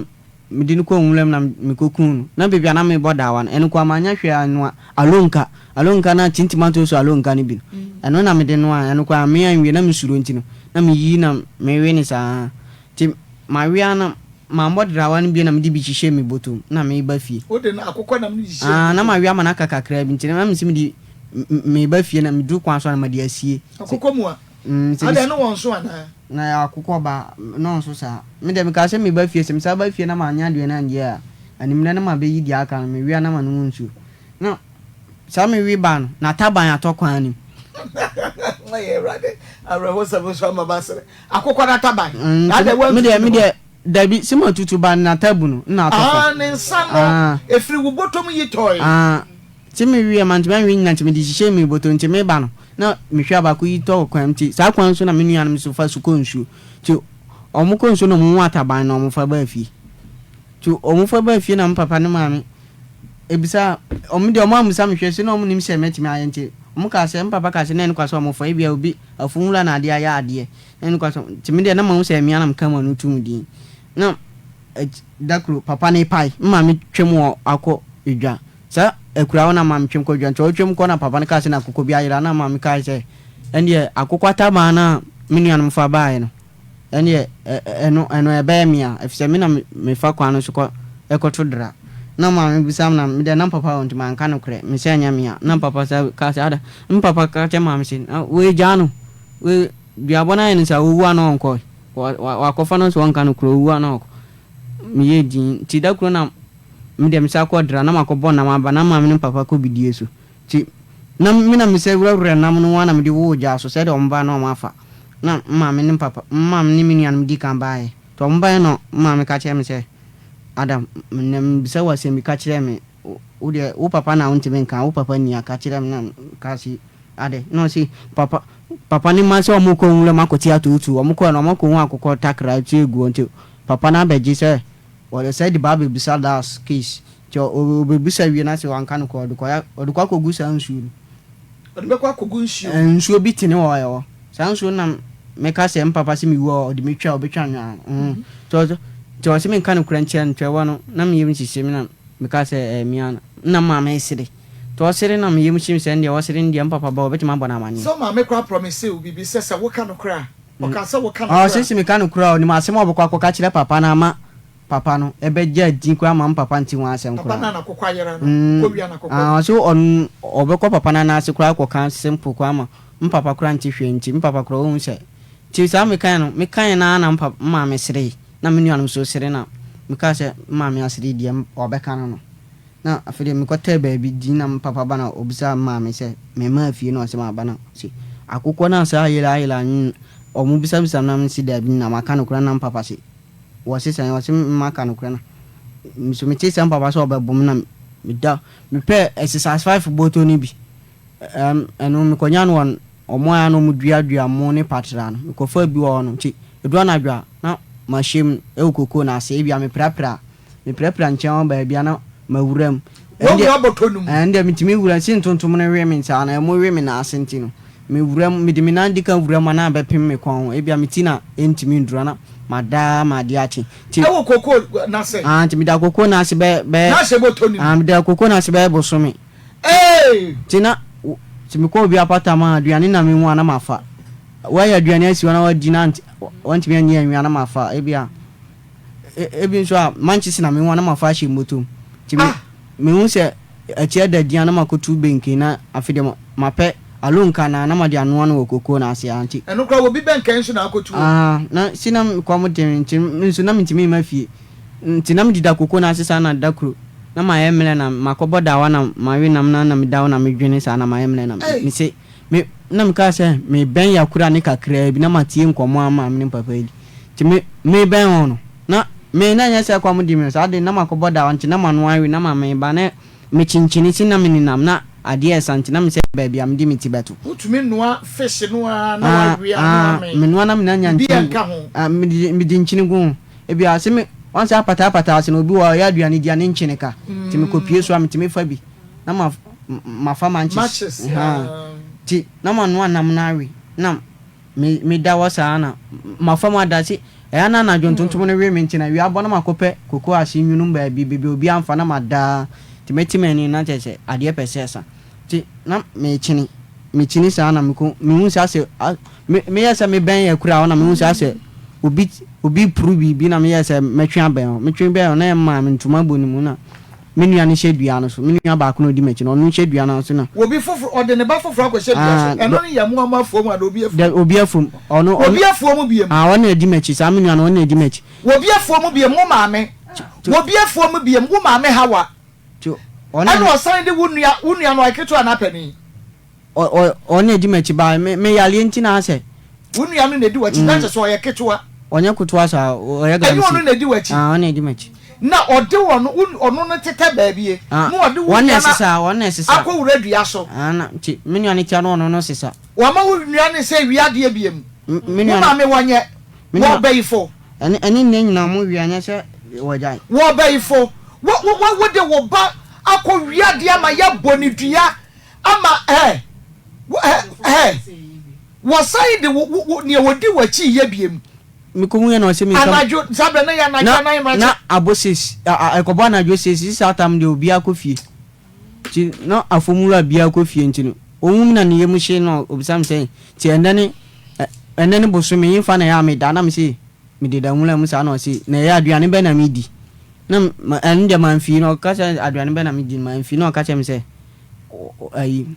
mede no kɔɔ nwura mu na mekɔkuu no na baabi a na mebɔ daawa no ɛno koraa manyɛ hwee annoa alonka alonka na tintimantoso alonka no bi no ɛno na mede noa ɛno koraa me anwie na mesuro nti no na meyi na mewe no saa nti mawe ara na mammɔ daawa no bio na mede bi hyehyɛɛ me bɔtɔ mu na meba fie. Wode no akokɔ nam no hyehyɛɛ Ah, na bɔtɔ mu? mawe ama no aka kakraa bi nti na mese mede meba fie na meduru kwan so a na mede asie. Akokɔ mua? Mm, Adɛn ne wɔn so anaa? Na yɛ akokɔ ba na ɔnso saa. Me deɛ mekaa sɛ meba fie, sɛ mesan ba fie na mannya aduane anndi a, anwummerɛ na mabɛyi deɛ aka no, mewe a na manom nsuo. Na saa mewe ba no, n'ataban atɔ kwan no mu. Ɛyɛ Awurade awerɛhosɛm nso ama masere. Akokɔ n'ataban. Mm, Na nti adɛn me wantutu deɛ ne me hɔ? deɛ dabi sɛ matutu ba no n'atabu no na atɔ fam. Ah, ne nsa no, Ah, ɛfiri wo bɔtɔ mu yi tɔe. ah, Nti me wieɛ mantumi anwe nyina nti mede hyehyɛɛ me bɔtɔ nti meba no na mehwɛ a baako yi tɔ wɔ kwan mu nti saa kwan so na me nuanom nso fa so kɔ nsuo nti ɔmo kɔ nsuo na ɔmo hu ataban na ɔmo fa baa fie nti ɔmo fa baa fie na me papa ne maame ebisa ɔmo deɛ ɔmo ammisa me hwɛ se na ɔmo nim sɛ mɛtumi ayɛ nti ɔmo kaa sɛ me papa kaa sɛ na ɛne kwa sɛ ɔmo fa ebia obi afuhura na adeɛ ayɛ adeɛ na ɛne kwa sɛ nti me deɛ na mahu sɛ ɛmea na meka m'ano tum din na da koro papa no repae me maame twam wɔ akɔ edwa Saa akuraa hɔ na maame twam kɔ dwa nti ɔretwam kɔ na papa no kaa sɛ n'akokɔ bi ayera na maame kae sɛ ɛndeɛ akokɔ ataban no a me nuanom fa baeɛ no ɛndeɛ ɛno ɛno ɛbɛyɛ me a ɛfisɛ me na mefa kwan no so kɔ ɛkɔto dra na maame bisa me na me deɛ na papa wɔ nti manka nokorɛ me sɛ ɛnyɛ me a na papa sa kaa sɛ ada me papa ka kyerɛ maame sɛ na wei gyaa no wei duabɔ no ayɛ no sɛ ɔwu a na ɔnkɔ wakɔfa no sɛ ɔnka nokorɛ ɔwu a na ɔkɔ meyɛɛ din nti da koro na Me deɛ mesan kɔ dra na makɔbɔ nam aba na maame ne papa kɔ bidie so nti na me na mesɛ werɛwerɛ nam no ara na mede woo gya so sɛdeɛ wɔn ba na wɔn afa na maame ne papa maame ne me nuanom di kan baeɛ nti wɔn baeɛ na maame ka kyerɛ me sɛ Adam nnɛ mebisa wo asɛm bi ka kyerɛ me wo deɛ wo papa na wontumi nka wo papa nni a ka kyerɛ me na ka se ade na ɔse papa papa ne mma sɛ wɔn kɔ nwura mu akɔte atuutuu wɔn kɔɛ na wɔn akɔhu akokɔ takra ti egu nti papa no abɛgye sɛ Wɔde sɛ de ba abɛbisa das case nti ɔbɛbisa wie na sɛ wanka no korɛ ɔde kɔ ɔde kɔ akɔgu saa nsuo no. Ɔde bɛkɔ akɔgu nsuo mu. Nsuo bi tene wɔ ɛhɔ saa nsuo no na meka sɛ mpapa sɛ mewu a ɔde me twa ɔbɛtwa nwa no nti ɔsɛ nti ɔsɛ menka no korɛ nkyerɛ no nti ɛwɔ no na me yam hyehye me na meka sɛ ɛyɛ me ara na maame sere nti ɔsere na me yam hye me sɛ ɛndeɛ ɔsere no deɛ mpapa ba ɔbɛtumi abɔ no amaneɛ. Sɛ wo maame koraa promise wo biribi sɛ sɛ woka nokorɛ a Ɔka sɛ woka nokorɛ a. Ɔse se meka nokorɛ a, ɔnim asem a ɔbɛkɔ akɔka akyerɛ papa no ama papa no ɛbɛgye adi koraa ama papa nte ho asɛm Papa koraa. no a n'akokɔ ayera no, kɔwia n'akokɔ no. Ɔse ɔno ɔbɛkɔ papa no anan ase koraa akɔka simple koraa ama mpapa koraa nte hwee nti mpapa koraa ɔhu sɛ nti saa mekaeɛ no mekaeɛ no ara na mpa maame seree na me nuanom nso sere na mekaa sɛ maame asere deɛ ɔbɛka no no. Na afei deɛ mekɔtɛɛ baabi dii na me papa ba na ɔbisaa me maame sɛ memaa fie na ɔse maba na ɔse akokɔ no a saa ayera ayera no ɔmo bisabisa me na mese daabi na maka nokorɛ na me papa se wɔse sɛn ɔse maka nokorɛ na me so metee sɛ me papa sɛ ɔbɛbo me na meda mepɛɛ exercise 5 bɔtɔ no bi Ɛm, ɛno mekɔnya no wɔ wɔn a na wɔduadua mo ne patra no. Mekɔfaa bi wɔ hɔ no, nti ɛdu anadwo a, na mahyɛ mu wɔ kokoo no ase. Ebia meprapra, meprapra nkyɛn hɔ baabi a na mawura mu. Ɛno deɛ, Woawura bɔtɔ no mu? ɛno deɛ metumi wura mu. Se ntontom no we me saa no, ɛmo we me nan ase nti no, mewura mu, mede me nan di kan wura mu a na abɛpem me kɔn ho. Ebia me ti na ɛntumi nduru a na mada ara ma adeɛ akye. Nti, Ɛwɔ kokoo no ase? Ah, nti meda kokoo no ase bɛyɛ, bɛyɛ, Na ahyɛ bɔtɔ no mu? ah, meda kokoo no ase bɛyɛ bosome. Ee! Nti na sɛ mekɔ obi apatam a, aduane na mehu a na mafa. Woayɛ aduane asi hɔ na woadi na woantumi anni anwie a na mafa. Ebia ebi nso a mankyese na mehu a na mafa ahyɛ me bɔtɔ mu. Nti me mehu sɛ akyi ada din a na makɔtu benken na afei deɛ mapɛ alonka anaa na made anoa no wɔ kokoo no ase ara nti. Ɛno koraa obi bɛnkɛn nso na akɔtu o. Ah, na si na kɔm de me nti me nso na mentumi mma fie. Nti na mededa koko no ase saa na da koro na mayɛ mmerɛ na makɔbɔ dawa na mawe nam na na meda hɔ na medwene saa na mayɛ mmerɛ na mese me na mekaa sɛ mebɛn Yakura ne kakraa bi na matie nkɔmmɔ a maame ne papa yi di nti me mebɛn hɔ no na me na ɛnyɛ sɛ kɔm de me saa de na makɔbɔ dawa nti na mano awe na ma meba na mekyenkyene si na menenam na adeɛ ɛsa nti na mesɛ baabi a mede me ti bɛto. Wotumi noa fish no ara na wawe a na wamee. Menoa na menya Biribiara nkyene nka ho. Ah, mede nkyene gu ho. Ebia se me, wahu sɛ apataa apataa ase no, obi wɔ hɔ a ɔyɛ aduane di a ne nkyene ka. Nti mekɔpue so a, metumi fa bi na ma, mafa manches. Matches, Ahaa. ah. Nti na manoa nam no awe, na me, meda hɔ saa na mafa mu ada. Se ɛyɛ a na anadwo ntontom no we me nti na awia abɔ na makɔpɛ koko ase nwunu baabi, baabi a obiara mfa na mada. Nti mɛte m'ani no na kyerɛ sɛ adeɛ pɛ sɛ ɛsa. Nti na mekyene, mekyene saa na mekɔ, mehu sɛ asɛ, a, me, meyɛɛ sɛ mebɛn akuraa hɔ na mehu sɛ asɛ obi, obi repuru biribi na meyɛɛ sɛ mɛtwe abɛn hɔ. Metwe bɛn hɔ na ɛmaa me ntoma bɔ ne mu na me nua no hyɛ dua no so. Me nua baako na ɔdi m'akyi no, ɔno hyɛ dua no so na. Obi foforo, ɔde ne ba foforo akɔhyɛ dua so. Ah, Ɛno dɔ. no yɛ mo a mo afuo mu anaa obi afuo Dɛ, mu? obi afuom. Ɔno, ɔno. Obi afuo mu biom. Ah, ɔno na ɔdi m'akyi. Saa me nua no, ɔno na ɔdi m'akyi. Obi afuo mu biom, wo maame. Nti. Obi afuo mu biom, wo maame Hawa. Nti, ɔno Ɛna na. ɔsan de wo nua, wo nua no ɔyɛ ketewa anaa panin? Ɔ, ɔ, ɔno na ɔdi m'akyi ba, me, me yareɛ nti na asɛ. Wo nua no na edi w'akyi, na kyerɛ sɛ ɔyɛ ketewa. Ɔnyɛ ketewa saa, ɔyɛ Ɛnyɛ galamsey. ɔno na edi w'akyi. Ah, ɔno na edi m'akyi. Na ɔde ɔno, wo, ɔno no tetɛ baabi, Ah, na ɔde wo wɔn na nua no ɛsesa, wɔn na ɛsesa. akɔwura dua so. Ah, na nti me nua no tia no ɔno no sesa. Wama wo nua no sɛ wia adeɛ biam. M, me Wo nua no. maame wɔnyɛ, Me nua. wɔbayifo. Ɛne, ɛne nnɛ nyinaa wɔn wia, nyɛ sɛ wɔagyae. Wɔbayifo. Wo, wo, wo, wode wo ba akɔwia adeɛ ama yɛabɔ no dua ama, ɛ, ɛ, ɛ. Wɔsan de wo, wo, wo, nea ɔdi w'akyi yɛ biem. Mekɔhuiɛ na ɔse menka. Anadwo, saa berɛ no yɛ anadwo Na, anan mmeranteɛ. na abɔ seis, a, a, ɛkɔbɔ anadwo seis, sisi saa tam deɛ obiara kɔ fie. Nti na afom wura biara kɔ fie nti no, ɔhu me na ne yam hye na ɔbisa me sɛ, nti ɛnnɛ ne, ɛ, ɛnnɛ ne bosome, hefa na ɛyɛ a meda? Na mese, mededa nwura mu saa na ɔse, na ɛyɛ aduane bɛn na medi? Na ma, ɛno deɛ mamfii no, ɔka sɛ aduane bɛn na medi no, mamfii na ɔka kyerɛ me sɛ, ayi,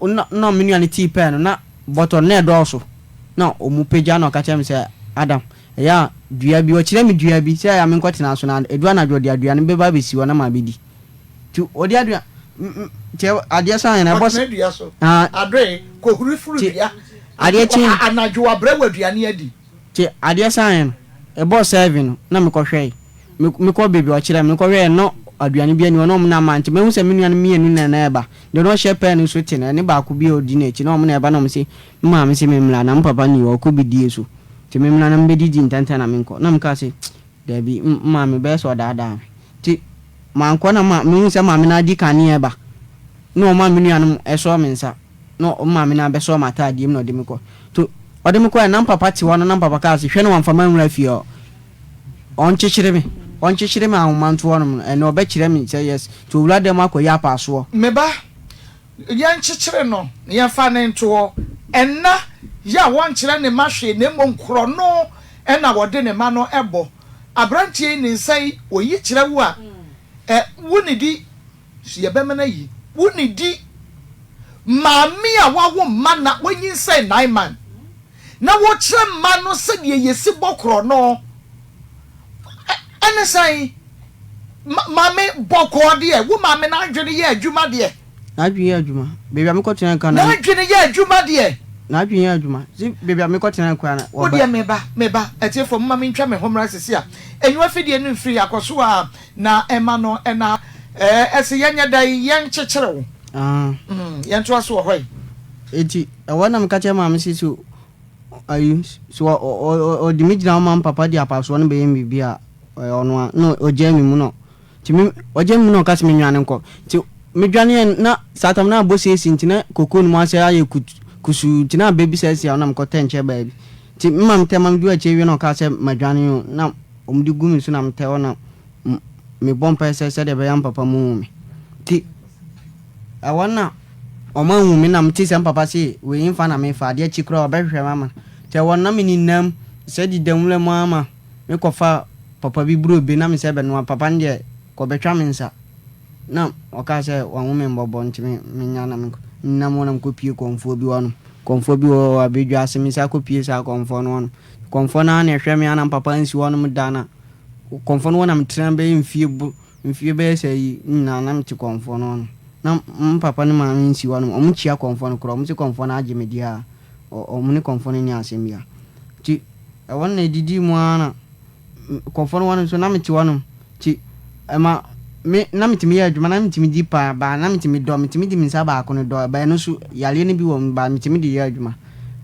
na na me nua no tii pɛɛ no, na bɔtɔ no na ɛdɔɔso, na wɔn pagya na ɔka kyerɛ me sɛ, Adam, ɛyɛ a dua bi, ɔkyerɛ me dua bi sɛ ɛyɛ a menkɔtena so na ɛdu anadwo ɔde aduane no bɛba abɛsi hɔ na mabɛdi. Nti ɔde aduane, nti adeɛ san yɛ no ɛbɔ Kɔtena dua so, ah, adoe, kɔhuri foro nti dua, adeɛ kye anadwo wabrɛ wo aduane adi. Nti adeɛ saeɛ no, ɛbɔɔ seven no, na mekɔhwɛe. Me, mekɔɔ baabi a ɔkyerɛɛ me no, mekɔhwɛeɛ no, na aduane biara nni hɔ, na wɔn na ama. Nti mahu sɛ me nuanom mmienu na na ɛreba. Deɛ na ɔhyɛ pɛɛ no nso te no, ɛne baako bi a ɔdi n'akyi, na wɔn na ɛreba, na wɔse, Me maame se memmra, na me papa nni hɔ, ɔkɔ bidie so. Nti memmra na mebɛdidi ntɛmntɛm na menkɔ. Na mekaa se, Dabi, m, maame, bɛyɛ sɛ ɔdaadaa me. Nti mankɔ na ma, mehu sɛ maame no adi kan reba, na ɔma me nuanom sɔɔ me nsa. Na ɔmo maame no abɛsɔɔ m'ataadeɛ mu na ɔde me kɔ. To ɔde me kɔɛ na mpapa te hɔ no na mpapa kaa se hwɛ na wamfa m'anwura fie hɔ. Ɔnkyekyere me, ɔnkyekyere me ahoma nto hɔnom no ɛnɛ ɔbɛkyerɛ me sɛ yes nti owura dɛm akɔyi apaasoɔ. Me ba, yɛnkyekyere no na yɛmfa no nto hɔ. Ɛnna yɛ a wɔnkyerɛ ne mma hwee na mmom korɔno na wɔde ne mma no bɔ. Aberanteɛ yi ne nsa yi, ɔyi kyerɛ wo a, ɛ, wonnidi. So yɛbɛmena yi wo nidi? Maame a wawo mma na wanyinsɛn Naaman na wokyerɛ mma no sɛdeɛ yɛsi bɔ korɔno ɛne sɛn? Maame bɔkɔɔ deɛ, wo maame n'adwene yɛ adwuma deɛ. N'adwene yɛ adwuma. Baabi a mekɔtena nka na. N'adwene yɛ adwuma deɛ. N'adwene yɛ adwuma. Si baabi a mekɔtena nka na. Wo deɛ meba, meba. Atiefoɔ momma mentwa me ho mmra sisi a. Enyiwa fidie no mfiri akɔso a. Na ɛma no ɛna ɛɛ ɛse yɛnyɛ dɛn yɛnkyekyere wo. Ah. Mm, yɛntoa so wɔ hɔ yi. Eti ɛwɔ na meka kyerɛ maame se so ayi so ɔde me gyina hɔ ma me papa de apasoɔ no bɛyɛ me biribi a ɔyɛ ɔno a na ɔgyaa me mu no nti me ɔgyaa me mu na ɔka sɛ menwane nkɔ nti medwaneɛ na saa tam na abɔ siesie nti na koko no mu asɛ ayɛ kusuu nti na abɛ bi sɛ asia na mekɔtɛ nkyɛn baabi nti me maame tɛ ma medu akyire wie na ɔka sɛ madwane o na wɔde gu me so na metɛ hɔ na mebɔ mpae sɛ sɛdeɛ ɛbɛyɛ a me papa mu hu me. Nti ɛhɔ na wɔn anhu me na mete sɛ me papa se wei mfa na mefa adeɛ kye koraa ɔbɛhwehwɛ me ama. Nti ɛhɔ na menenam sɛ deda nwura mu ara ma mekɔfa papa bi burobe na mesɛ bɛnoa papa no deɛ kɔbɛtwa me nsa. Na ɔkaa sɛ wahu me mmɔbɔ nti me menya na mekɔ. Menam hɔ na mekɔpie kɔmfoɔ bi hɔ nom. Kɔmfoɔ bi wɔ hɔ abɛdwa ase mesa kɔpie saa kɔmfoɔ no hɔ nom. Kɔmfoɔ no ara na ɛhwɛ me a na papa nsi hɔ nom da na kɔmfoɔ no hɔ na metena bɛyɛ mfie bo mfie bɛyɛ sɛ yi nyinaa na mete kɔmfoɔ no hɔ nom. Na m papa ne maame nsi hɔ nom. Ɔmo kyia kɔmfoɔ no koraa. Ɔmo se kɔmfoɔ no agye me deɛ a ɔmo ne kɔmfoɔ no nni asɛm biara. Nti ɛhɔ no na ɛdidii mu ara na Nkurɔfoɔ no hɔ no nso na mete hɔnom nti ɛma me na metumi yɛ adwuma na metumi di paa baa na metumi dɔ metumi de me nsa baako no dɔ baa ɛno nso yareɛ no bi wɔ mu baa metumi de yɛ adwuma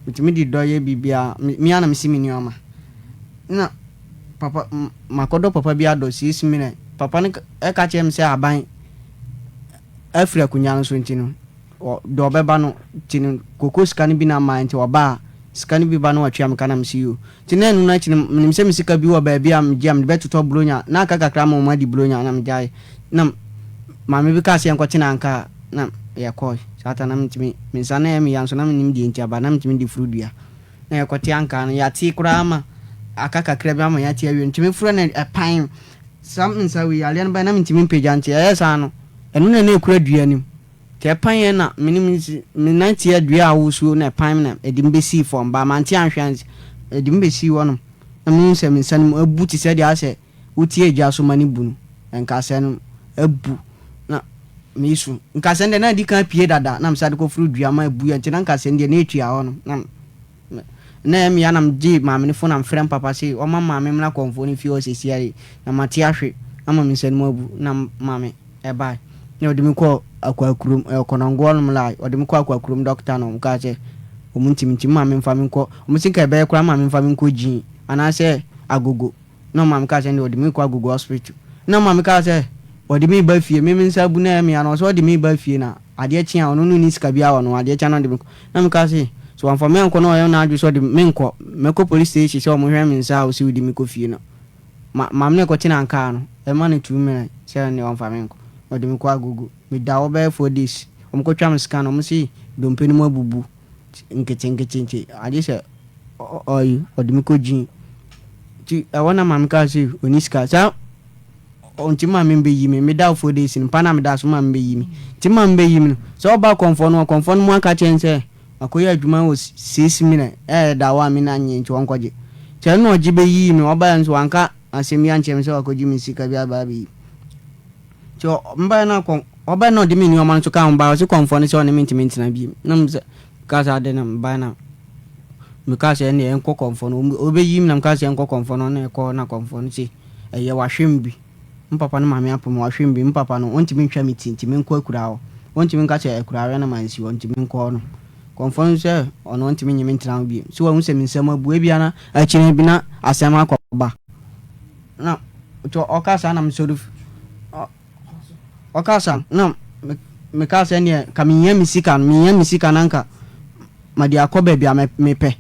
metumi de dɔ yɛ biribiara me ara na mesi me nneɛma na papa makɔdɔ papa bi adɔ siesie me na papa no ɛka kyerɛ me sɛ aban afiri akonnwa no so nti no Ɔ deɛ ɔbɛba no nti no koko sika no bi na mmaeɛ nti ɔba a sika no bi ba na watua me ka na mese yoo. Nti na ɛno no akyi no menim sɛ me sika bi wɔ baabi a megye a mede bɛtotɔ buronya na aka kakra ma wɔn adi buronya na megyaeɛ. Na maame bi kaa sɛ yɛnkɔtena anka a na yɛkɔe. Saa ta na mentumi me nsa na ɛyɛ me ya nso na mennim deɛ nti aba na mentumi de foro dua. Na yɛkɔte anka no yɛate koraa ma aka kakra bi ama yɛate awie nti meforo no ɛpan. Saa me nsa wei yareɛ no baeɛ na mentumi mpagya nti ɛyɛɛ saa no ɛno na na ɛkura dua no mu nti ɛpaeɛ na me ne me nan tia dua a awosuo na ɛpae me na ɛde me bɛsii fam baa mante anhwɛ ansi ɛde me bɛsii hɔnom na mehu sɛ me nsa no mu abu te sɛ deɛ asɛ wotie gya so ma no bu no nkasɛɛ no abu na mesu nkasɛɛ no deɛ na adi kan apue dada na mesa de kɔforo dua ma abuiɛ nti na nkasɛɛ no deɛ na ɛtua hɔnom na Na ɛyɛ me ya na megyee maame no fon na mefrɛ mpapa se ɔma maame mmra kɔmfoɔ no fie hɔ sesia yi na mate ahwe ama me nsa no mu abu na maame ɛbae na ɔde me kɔɔ Akwakurom ɛwɔ Kɔnɔngo hɔnom lai ɔde me kɔɔ Akwakurom dɔkta na ɔmo kaa sɛ ɔmo ntimi nti maame mfa me nkɔ ɔmo se nka ɛbɛyɛ koraa maame mfa me nkɔ Gyin anaasɛ Agogo. Na ɔma mekaa sɛ ɛnde ɔde me rekɔ Agogo hospital. Na ɔma mekaa sɛ ɔde me reba fie, me me nsa abu na ɛyɛ me ya no, ɔsɛ ɔde me reba fie na adeɛ kye a ɔno no nni sika biara wɔ ne ho, adeɛ kye a na ɔde me kɔ. Na mekaa se sɛ wamfa me ankɔ na ɔyɛ n'adwene sɛ ɔde me menkɔ, mɛkɔ police station sɛ wɔhwɛ me nsa a ɔse wode me kɔ fie no. Ma maame no ɛkɔtenaa kaa no, ɛma no 2 million sɛ ɛnde ɔmfa me nkɔ. Na ɔde me kɔ Agogo. Meda hɔ bɛyɛ 4 days, wɔkɔtwa me scan, wɔse dompe no mu abubu nketenkete nti agye sɛ ɔyi ɔde me kɔ gyin nti ɛhɔ na maame kaa sɛ ɔni sika saa ɔnti maame bɛyi me meda 4 days no mpa na meda so maame bɛyi me nti maame bɛyi me no sɛ ɔba kɔnfoɔ no kɔnfoɔ no mu aka kyɛn sɛ akɔyɛ adwuma wɔ 6 million ɛyɛ da hɔ a me na nyɛ nti ɔnkɔgye nti ɛno ɔgye bɛyi me ɔbaeɛ nso wanka asɛm bi ankyerɛ me sɛ wakɔgye me sika bi aba abɛyi. Nti ɔbaeɛ no akɔ ɔbaeɛ na ɔde me nneɛma nso ka ho baeɛ, ɔse kɔmfoɔ no sɛ ɔne me ntumi ntena bio. Na mesɛ mekaa sɛ adɛn na mebaeɛ na mekaa sɛ ɛnneɛ ɛnkɔ kɔmfoɔ no ɔbɛyi me na mekaa sɛ ɛnkɔ kɔmfoɔ no na ɛkɔ na kɔmfoɔ no se ɛyɛ wahwe me bi. Me papa no maame apo me wahwe me bi me papa no ɔntumi ntwa me ti nti menkɔ akuraa hɔ. Ɔntumi nka sɛ akuraa hɔ na mansi hɔ nti menkɔ hɔ no. Kɔmfoɔ no sɛ ɔno ɔntumi nye me ntena hɔ bio. Sɛ wahu sɛ me nsam abu ebia na akyire bi na asɛm akɔba. Na nti ɔkaa saa na mesɔre fi ɔkaa saa na mekaa sɛ neɛ ka mehia me sika no mehia me sika no anka mede akɔ baabi a mepɛ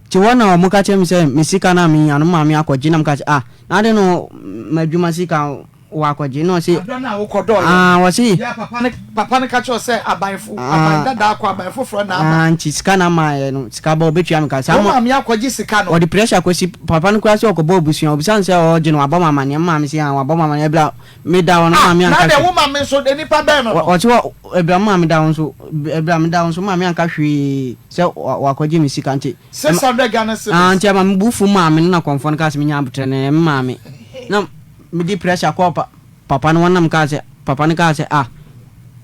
nti hɔ na ɔmo ka kyerɛ me sɛ me sika no a mehia no maame akɔgye na meka sɛ ah na ade no m'adwuma sika wɔ akɔgye na ɔse Aberɛ no a wokɔdɔɔeɛ no, ah ɔse yɛ papa no papa no ka kyerɛ wo sɛ aban fo aban ah dadaa kɔ aban foforɔ na aba. ah nti sika na maayɛ no sika ba ɔbɛtua me ka saa Wo mo maame akɔgye sika no. Ɔde pressure kɔsi papa no koraa sɛ ɔkɔbɔ abusua obisa no sɛ ɔɔgye no wabɔ me amaneɛ me maame se aa wabɔ me amaneɛ ɛberɛ a meda hɔ no Ah maame na anka adɛn hwee wo maame nso de nipa bɛn no no. Ɔse wɔ ɛberɛ a me maame da hɔ nso ɛberɛ a meda hɔ nso maame anka hwee sɛ wakɔgye me sika nti 600 Ghana aa cedis. nti ɛma me bo fu maame no na kɔmfoɔ no kaa sɛ menya aboterɛ no ɛyɛ me maame na mede pressure kɔɔ pa papa no hɔ na mekaa sɛ papa no kaa sɛ ah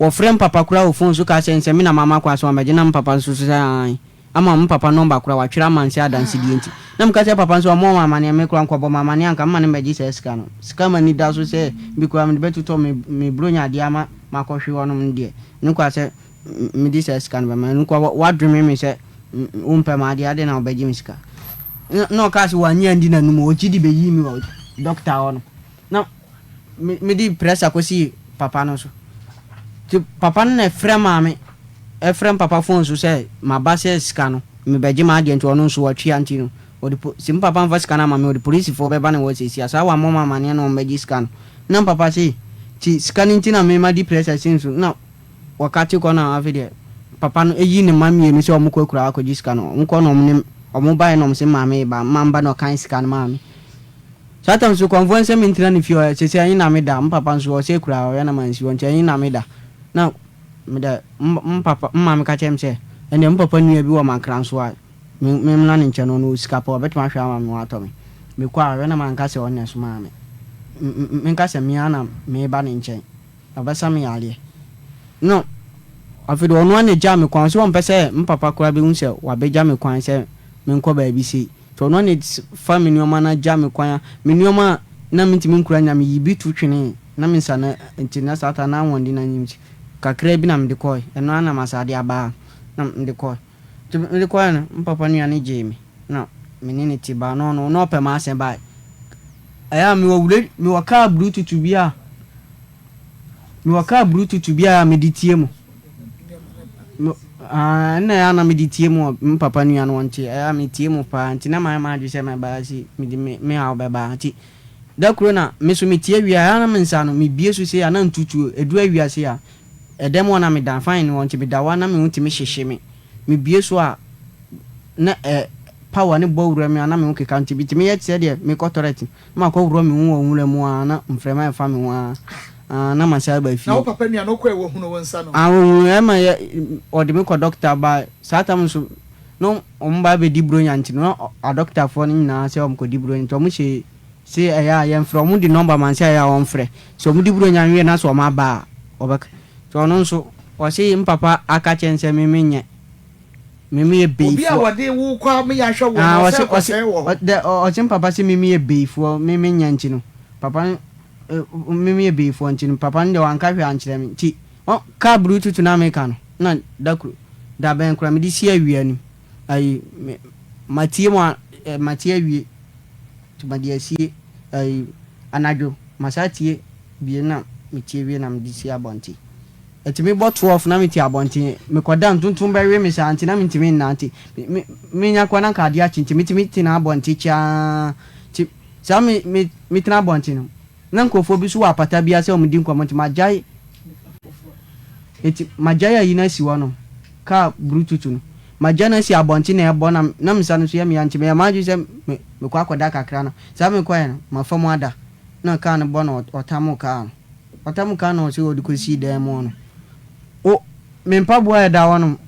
wɔfrɛ me papa koraa wɔ phone so kaa sɛ nsɛ me na mama kwan sɛ wɔmmɛgye na me papa nso so sɛ aane ama me papa nɔmba koraa watwerɛ ama no sɛ adansedie nti na meka kyerɛ papa no sɛ ɔmmɔ me amaneɛ me koraa nkɔbɔ me amaneɛ anka mema no mmɛgye saa sika no sika m'ani da so sɛ bi koraa mede bɛtotɔ me me bronya adeɛ ama makɔhwe hɔnom no deɛ ne koraa sɛ mede saa sika no bɛma no koraa wadwene me sɛ wompɛ m'adeɛ adɛn na wobɛgye me sika na ɔkaa sɛ wannye andi n'anom ɔgye de bɛyii me wɔ dɔkta hɔ no na mede pressure kɔsii papa no so nti papa no na ɛfrɛ maame ɛfrɛ m papa phone so sɛ maba sɛ sika no mebɛgye m'adeɛ nti ɔno nso ɔtwea nti no ɔde po sɛ m papa mfa sika no ama me ɔde polisifoɔ bɛba ne wɔ sɛsi a saa wammɔ me amaneɛ na ɔmmɛgye sika no na m papa se nti sika no nti na mema di pressure sin so na wɔka te kɔ na afei deɛ papa no eyi ne mma mmienu sɛ ɔmo kɔ akura akɔgye sika no ɔmo kɔ na ɔmo ne ɔmo baeɛ na ɔmo se maame ba mma mba na ɔkan sika no maa me. Saa tam so kɔmfoɔ nsɛ mentena ne fie hɔ sɛsɛ ɛhe na meda me papa nso ɔsɛ kura ɔyɛ na mansi hɔ nti ɛhe na meda na meda m papa m maame ka kyerɛ me sɛ ɛndeɛ me papa nua bi wɔ Mankra nso a me memmra ne nkyɛn no ɔno ɔwɔ sika paa ɔbɛtumi ahwɛ ama me watɔ me mekɔ a ɔyɛ na manka sɛ ɔno na ɛsomaa me menka sɛ me ara na meba ne nkyɛn ɔbɛsa me yareɛ no afei deɛ ɔno ara na ɛgyaa me kwan ɔsɛ ɔmpɛ sɛ me papa koraa bɛhu sɛ wabɛgya me kwan sɛ menkɔ baabi sei. Nti ɔno na fa me nnoɔma no gya me kwan a, me nnoɔma a na mentumi nkura nyinaa meyi bi to twenee na me nsa no nti na saa ta na ahoɔden no anyim nti kakraa bi na mede kɔe, ɛno ara na masan de aba ha na mede kɔe. Nti mede kɔe no me papa nua no gyee me na me ne no te baa na ɔno na ɔpɛ m'asɛm bae. Ɛyɛ a mewɔ wura mewɔ kaa bluetooth bi a mewɔ kaa bluetooth bi a mede tie mu. Ah, nna ɛyɛ a na mede tie mu wɔ me papa nua no hɔ nti ɛyɛ a metie mu paa nti na mayɛ m'adwene sɛ mɛba ha sei mede me me haw bɛba ha nti da koro na me so metie wie a ɛyɛ a na me nsa no mebie so sei a na ntutuo ɛduru awia sei a ɛdɛm hɔ na meda fine hɔ nti meda hɔ a na me ho tumi hyehye me mebie so a na ɛ. power no bɔ wura me a na me ho keka nti metumi yɛ te sɛ deɛ mekɔ toilet na makɔ worɔ me ho wɔ nwura mu aa na mframa ɛfa me ho aa aa na masan aba fie. Na wo papa nua no wokɔɛ wahunu wo nsa no? Aa ɔhunu ɛma yɛ ɔde me kɔ doctor ba saa tam nso na wɔn ba abɛdi bronya nti no na adɔkotafoɔ no nyinaa sɛ wɔn kɔdi bronya nti wɔn hyɛ se ɛyɛ a yɛnfrɛ wɔn de nɔmba ma no sɛ ɛyɛ a wɔnfrɛ sɛ wɔn di bronya no wie na sɛ wɔn aba a wɔbɛka nti ɔno nso ɔse mpapa aka kyerɛ no sɛ me menyɛ me meyɛ Obi a beyifoɔ wɔde wo kɔ a meyɛ ahwɛ woɔ no ah ɔsɛ ɔse ɔse kɔsɛe wɔ hɔ. dɛ ɔse mpapa se me meyɛ beyifoɔ me menyɛ nti no papa no me meyɛ beyifoɔ nti no papa no deɛ wanka hwee ankyerɛ me nti ɔ kaa bluetooth no a meka no na da koro da bɛn koraa mede si awia nim ayi me matie mu a matie awie nti mede asie ayi anadwo masa atie bie na metie wie na mede si abɔnten ɛtumi bɔ 12 na mete abɔnten mekɔda ntontom bɛwe me saa nti na mentumi nna nti me menya kɔ na nka adeɛ akye nti metumi tena abɔnten kyaa nti saa me me metena abɔnten no na nkurɔfoɔ bi nso wɔ apata bi ase a wɔdi nkɔmmɔ nti magyae nti magyae ayi no asi hɔ nom kaa brututu no magya no asi abɔnten na ɛbɔ na na me nsa no nso yɛ me ya nti meyɛ m'adwene sɛ me mekɔ akɔda kakra no saa mekɔɛ no mafa mu ada na kaa no bɔ na ɔtamo kaa no ɔtamo kaa no ɔsɛ ɔde kɔsii dan mu hɔ no o me mpaboa a ɛda hɔ nom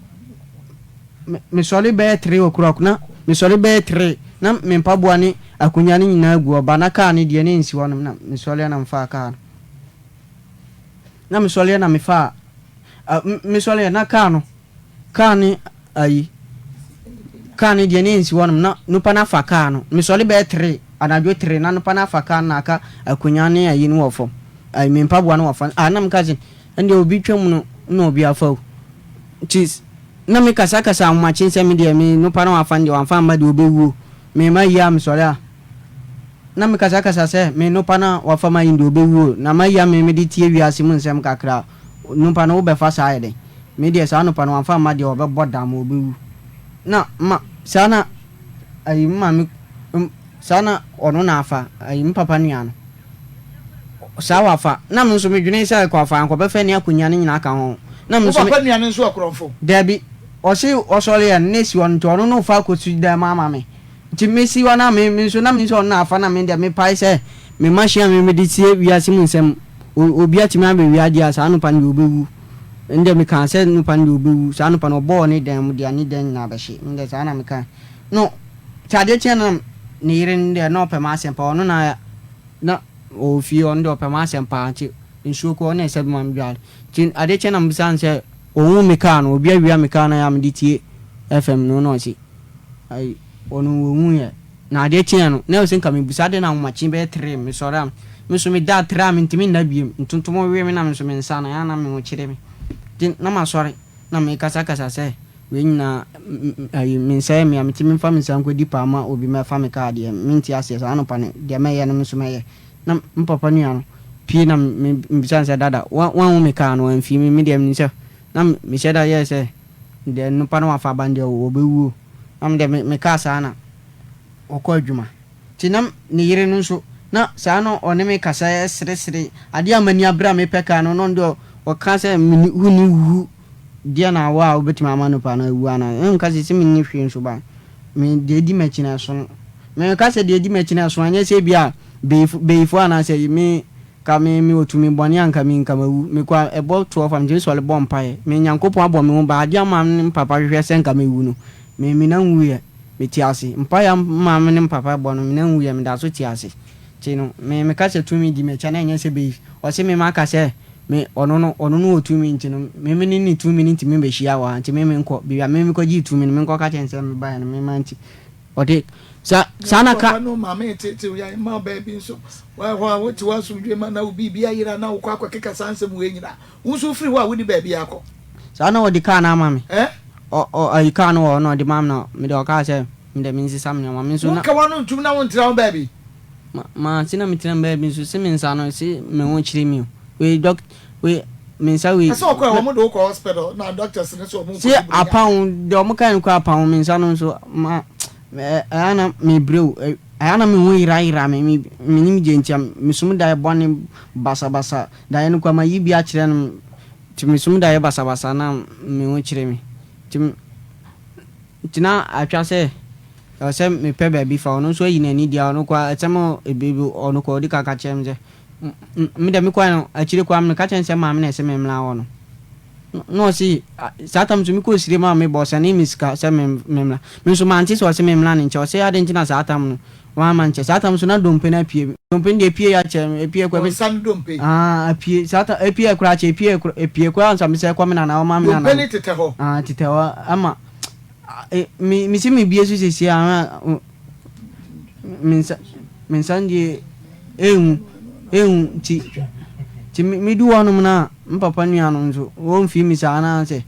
Me mesɔre bɛyɛ tre o'clock na mesɔre bɛyɛ tre na me mpaboa ne akonnwa no nyinaa gu hɔ ba na kaa no deɛ na ɛnsi hɔnom na mesɔreɛ na mefaa kaa no na mesɔreɛ na mefaa a mesɔreɛ na kaa no kaa ne ayi kaa no deɛ na ɛnsi hɔnom na nipa no afa kaa no mesɔre bɛyɛ tre anadwo tre na nipa no afa kaa no na aka akonnwa ne ayi no wɔ fam ayi me mpaboa no wɔ fam ah na meka sɛ ɛndeɛ obi twam no na obi afa o Nti na me kasa kasa ahomakye sɛ me deɛ me nopa na wafa no deɛ wamfa amma deɛ ɔbɛwuo me ma yi a me sɔre a na me kasa kasa sɛ me nopa na wafa ma yi deɛ ɔbɛwuo na ma yi a me mede tie wiase mu nsɛm kakra nopa no wobɛfa saa ayɛ dɛn me deɛ saa nopa no wamfa amma deɛ ɔbɛbɔ dam ɔbɛwu na ma saa na ayi me maame saa na ɔno na afa ayi me papa nua no Saa wafa. Na me nso medwenee sɛ kɔ afa ankɔbɛfa ne akonnwa no nyinaa ka ho. Na me Wo nso me. papa nua no nso yɛ korɔmfo? Dabi. Ɔse ɔsɔreɛ no na esi hɔ no nti ɔno na ɔfa akɔsi dan mu ama me. Nti mesi hɔ na me me nso na menim sɛ ɔno na afa na me deɛ mepae sɛ me machine a me mede tie wiase mu nsɛm o obi atumi abɛwia adeɛ a saa nopa no deɛ ɔbɛwu. Ɛndeɛ mekaa sɛ nopa no deɛ ɔbɛwu. Saa nopa no ɔbɔɔ ne dan mu deɛ ne dan nyinaa bɛhye. Me deɛ saa na mekae. No nti adeɛ kyeeɛ no na ne yere no deɛ na ɔpɛ m'asɛm paa ɔno na Na ɔwɔ fie ɔno deɛ ɔpɛ m'asɛm paa nti nsuo koraa ɔno na ɛsɛ bi ma me dware nti adeɛ kye na mebisa no sɛ ɔhu me car no obi awia me car no a mede tie FM no na ɔse ayi ɔno ɔhu yɛ na adeɛ kyeɛ no na ɛsɛ nka mebisa adeɛ na ahomakye bɛyɛ tre mesɔre a me nso meda tre a mentumi nna biem ntontom we me na me nso me nsa no ɛyɛ a na me ho kyere me nti na masɔre na mekasakasa sɛ Wei nyinaa ayi me nsa yɛ me a metumi mfa me nsa nkɔdi paa ma obi mɛfa me kaa deɛ mente aseɛ saa anɔpa no deɛ mɛyɛ no me nso mɛyɛ na me papa nua no pie na mebisa no sɛ dada wanhu me kaa no wamfii me me deɛ menim sɛ na mehyɛ da yɛɛ sɛ deɛ nipa no wafa aba no deɛ ɔbɛwuo na me deɛ mekaa saa na ɔkɔ adwuma. Nti na ne yere no nso, na saa na ɔne me kasa seresere. Adeɛ a m'ani abere a mepɛ kaa no, na ɔno deɛ ɔka sɛ menni, wonni wu deɛ na awɔ a wobɛtumi ama nipa no awu anaa. Na meka sɛ, sɛ menni hwee nso ba, me deɛ ɛdi m'akyi no ɛso. Meka sɛ deɛ ɛdi m'akyi no ɛso, ɛnyɛ sɛ ebia beyifo, beyifo anaasɛ me, ka me, mewɔ tumi bɔne a nka me, nka mawu. Mekɔ a, ɛbɔ 12 a, metumi sɔre bɔ mpaeɛ. Me Nyankopɔn abɔ me ho ban, adeɛ a maame ne me papa hwehwɛ sɛ nka mɛwu no, me, menna nwuiɛ. Mete ase. Mpaeɛ a me maame ne me papa bɔ no, me nan nwuiɛ, meda so te ase. Nti no, me meka sɛ tumi di m'akyi a, na ɛnyɛ sɛ bɛyi. Ɔse me maka sɛ me ɔno no, ɔno no wɔ tumi nti no, me me ne ne tumi no ntumi mbɛhyia wɔ ha, nti me menkɔ. Baabi a me mekɔgyee tumi no, menkɔka kyerɛ no sɛ mebaeɛ no, me mante. Ɔde, sa, saa na ka. Papa no maame reteetew yɛn mma baabi nso, hɔ a wote hɔ asomdwoe ma na wo biribi ayera na wokɔ akɔkeka saa nsɛm wei nyinaa. Wo nso wofiri hɔ a wonni baabi akɔ. Saa na ɔde kaa no ama me. Ɛ? Ɔ, ɔ, ayi kaa no wɔ hɔ na ɔde maa me na me deɛ ɔkaa sɛ me deɛ mensesa me nneɛma. Me nso na. Wonka w'ano ntom na wontra ho baabi. Ma, ma se na metra me baabi nso se me nsa no se me ho kyere me o. Wei dɔk, wei, me nsa wei. Ɛsɛ ɔkɔ a wɔn de wo kɔ hospital na doctors no se wɔn nkɔdi Se buronya. apaw, deɛ wɔn kae no koraa apaw me nsa no nso ma, ɛ, ɛyɛ a na mebrɛ o. Ɛ, ɛyɛ a na me ho yerayera me, me, mennim deɛ nti a, mesum daeɛ bɔne basabasa. Daeɛ no koraa mayi bi akyerɛ no nti mesum daeɛ basabasa na me ho kyere me nti nti na atwa sɛ. Ɛwɔ sɛ mepɛ baabi fa. Ɔno nso ayi n'ani deɛ ɔno koraa asɛm a ebi ɔno koraa ɔdi kan ka kyerɛ me sɛ me deɛ mekɔɛ no akyire koraa meka kyerɛ no sɛ maame na ɛsɛ me mmra hɔ no na ɔse saa tam nso mekɔɔ sire maa mebɔ ɔsɛnee me sika sɛ me mmra me nso mante sɛ ɔse me mmra ne nkyɛn ɔse adɛn nti na saa tam no wamma nkyɛ saa tam nso na dompe no apue dompe no deɛ epie akyɛ epie kɔ Wo nsa no dompe. Ah apue saa tam epie koraa akyɛ epie epie koraa nsa mesɛ kɔ me nana ɔma me nana Dompe no tetɛ hɔ. Ah tetɛ hɔ ama Me me se mebie so sesie a me nsa me nsa no deɛ ehu ehu nti nti medu hɔnom no a me papa nua no nso ɔmfii me saa na sɛ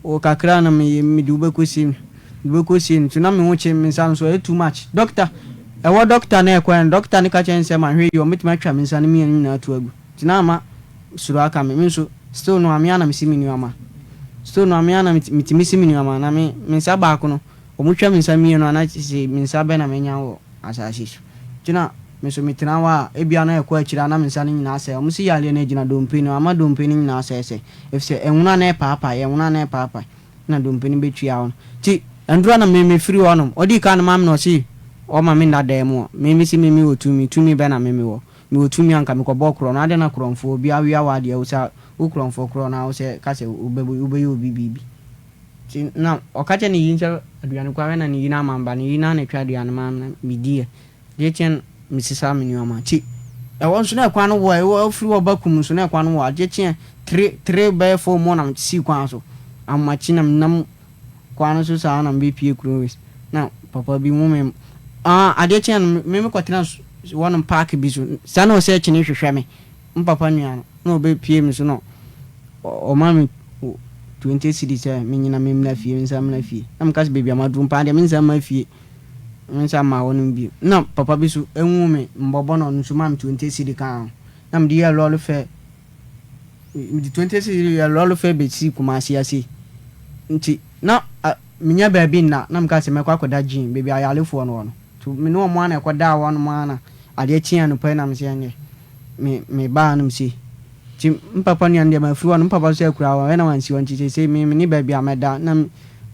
o kakra na meyɛ mede wo bɛkɔsie no mede bɛkɔsie no nti na me ho kye me nsa no so ɛyɛ too much dɔkta ɛwɔ dɔkta na ɛkɔɛ no dɔkta no ka kyerɛ no sɛ mahwɛ yie ɔmɛtumi atwa me nsa no mmienu nyinaa ato agu nti na ama suro aka me me nso still no a me ara na mesi me nneɛma still no a me ara na metumi si me nneɛma na me me nsa baako no wɔtwa me nsa mmienu a na sɛ me nsa bɛn na manya wɔ asase so nti na me nso metena hɔ a ebia na ɛkɔ akyire a na me nsa no nyinaa asɛe wɔn si yareɛ no agyina dompe no ama dompe no nyinaa asɛesɛe efisɛ ɛnwono a na ɛpaapae ɛnwono a na ɛpaapae na dompe no bɛtua hɔ no nti ɛndora na me mefiri hɔ nom ɔdii kan no maame na ɔse ɔma me nna dan mu hɔ me mesi me mewɔ tumi tumi bɛn na me mewɔ Mewɔ tumi a anka mekɔbɔ korɔn no, adɛn na korɔnfoɔ, obi awia w'adeɛ, wo sɛ wo korɔnfoɔ korɔ no a wo sɛ ka sɛ wobɛyɛ obi biribi. Nti na ɔka kyerɛ ne yere sɛ aduane koraa na ne yere ama me ba, ne yere no ara na ɛtwa aduane maa me na mediiɛ. Adeɛ kyeeɛ no mesesaa me nnoɔma. Nti ɛhɔ nso na ɛkwan no wɔ, ɛfiri hɔ ba kum nso na ɛkwan no wɔ. Adeɛ kyeeɛ tre, tre bɛyɛ four mu hɔ na mesii kwan so. Ahomakye na menam Kwan no so saa na mebɛpue kuro wei na papa bi hu me ah adeɛ kyeɛ no me mekɔtena hɔnom park bi so saa na ɔsɛ kyene hwehwɛ me me papa nua no na ɔbɛpue me so na ɔma me 20 cedis sɛ menyina memmra fie mensan mmra fie na meka sɛ baabi a maduru mpaa deɛ mensan mma fie mensan mma hɔnom bio na papa bi so ɛhu me mbɔbɔ na ɔno nso ma me 20 cedi kaa ho na mede yɛɛ lɔre fɛ Mede 20 cedis yɛ lɔre fare bɛsii Kumasi ase nti na mennya baabi nna na mekaa sɛ mɛkɔ akɔda gym baabi a ayarefoɔ no wɔ no. Nti me ne wɔn ara na ɛkɔdaa hɔnom ara na adeɛ kyee anɔpa yi na mese ɛnneɛ me mebaa hanom sei. Nti me papa nua no deɛ mafiri hɔ no, me papa nso akura hɔ ɛna wansi hɔ nti seesei me menni baabi a mɛda na me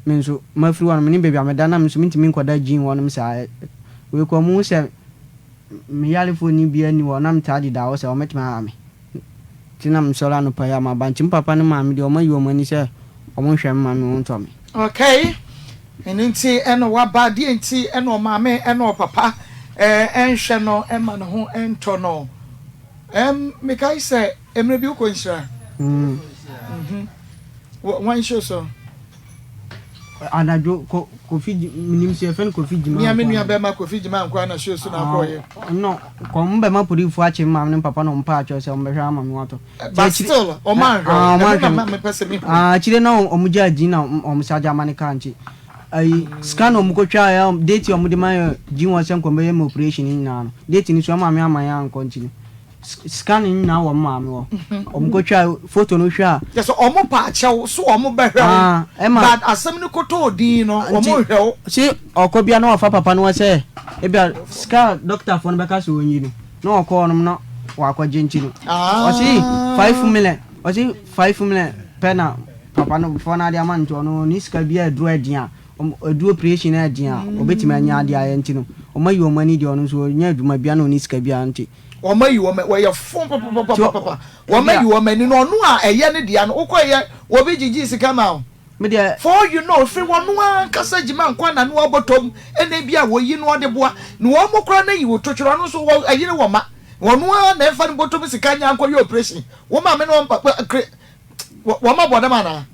nso mafiri hɔ no menni baabi a mɛda na me nso mentumi nkɔda gym hɔnom saa. Wei koraa wɔhu sɛ me yarefoɔ ni biara nni hɔ na metaa deda hɔ sɛ wɔbɛtumi aha me. Nti na mesɔre anɔpa yi a maba. Nti me papa ne maame deɛ wɔayi wɔn ani sɛ wɔnhwɛ me ma me ho ntɔ me. Okay, ɛno nti ɛna waba, deɛ nti ɛna ɔmaame ɛna ɔpapa ɛnhwɛ no ɛma ne ho ɛntɔ no. Ɛm, mekae sɛ mmerɛ bi wokɔ nhyira. Mm. Mhm. Wɔn show so. Anadwo ko Kofi menim sɛ yɛfrɛ no Kofi Gyima Mia me nua bɛma Kofi Gyima nkoa na show so na akɔɔyɛ. No kɔ ɔmo bɛma polisifoɔ akye me maame ne me papa na ɔmo paa kyɛw sɛ ɔmo bɛhwɛ ama me ho atɔ. But still ɔmo anhwɛ wo ɛno na ma mepɛ sɛ mehu. Akyire na ɔmo gyaa Gyin na ɔmo sa gya ma ne car nti ayi sika na ɔmo kɔ twaa yɛ date a ɔmo de ma yɛ Gyin wɔ sɛ nka ɔmo bɛyɛ me operation ne nyinaa no date no so ɔmo maame amma yɛ ankɔ nti no Sika no nyinaa wɔ me maame hɔ. Ɔmo kɔ twa foto no hwɛ a. Kyerɛ sɛ ɔmo pa akyɛw so ɔmo bɛhwɛ wo but asɛm no kɔtɔɔ din no ɔmo nhwɛ wo. Se ɔkɔ bia na wafa papa no hɔ sɛ ebia sika a doctor foɔ no bɛka sɛ ɔnyi no na ɔkɔ hɔ nom na wakɔ gye nti no ɔse 5 million ɔse 5 million pɛ na papa no foɔ no ade ama no nti ɔno ɔnni sika bia aduru ɛden a aduru operation ɛden a ɔbɛtumi anya ade ayɛ nti no ɔmo ayi ɔmo ani deɛ ɔno nso ɔnya adwuma bia na ɔnni sika bia nti. Wɔn ayi wɔn wɔyɛ fon papapapapa wɔn ayi wɔn ani na ɔno a ɛyɛ ne dea no wokɔ yɛ obi gyigyi sika ma wo. For all you know firi wɔn ankasa gyima nkwa na no abɔtɔm ɛna ebi a wɔyi no ɔde boa na wɔn mo koraa na yi wo totwerɛ ɔno nso wɔ ɛyere wɔ ma wɔn ara na ɛfa no bɔtɔm sika nya nkɔ yɛ operation wɔn maame no wɔn papa kre wɔn abɔ dam anaa.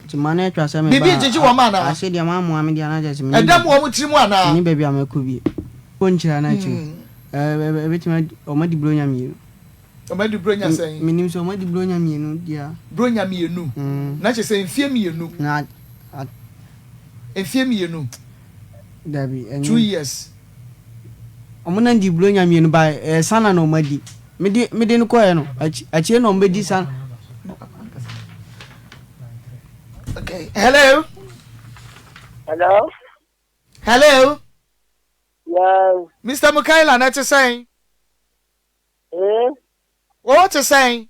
Nti ma no atwa sɛ me ba Biribi ngyegye wɔn anaa. Ase deɛ ma amoa me deɛ na kyerɛ sɛ Ɛdam wɔn tiri mu anaa. Menni baabi a mɛkɔ bio. Kɔ nkyira no akyi no. Ɛbɛtumi adi, wɔadi buronya mmienu. Wɔadi buronya sɛn? Menim sɛ wɔadi buronya mmienu deɛ a. Buronya mmienu? Na kyerɛ sɛ mfeɛ mmienu. Na a. Mfeɛ mmienu? Dabi, ɛnyɛ. 2 years. Wɔn na di buronya mmienu ba ɛyɛ sana na wɔn adi. Mede mede no kɔɛ no, akyi akyire na wɔn bɛdi sana. Okay, hello. Hello. Hello. Yes. Mr. Mukaila na ɛte sɛn? Eh? Wo te sɛn?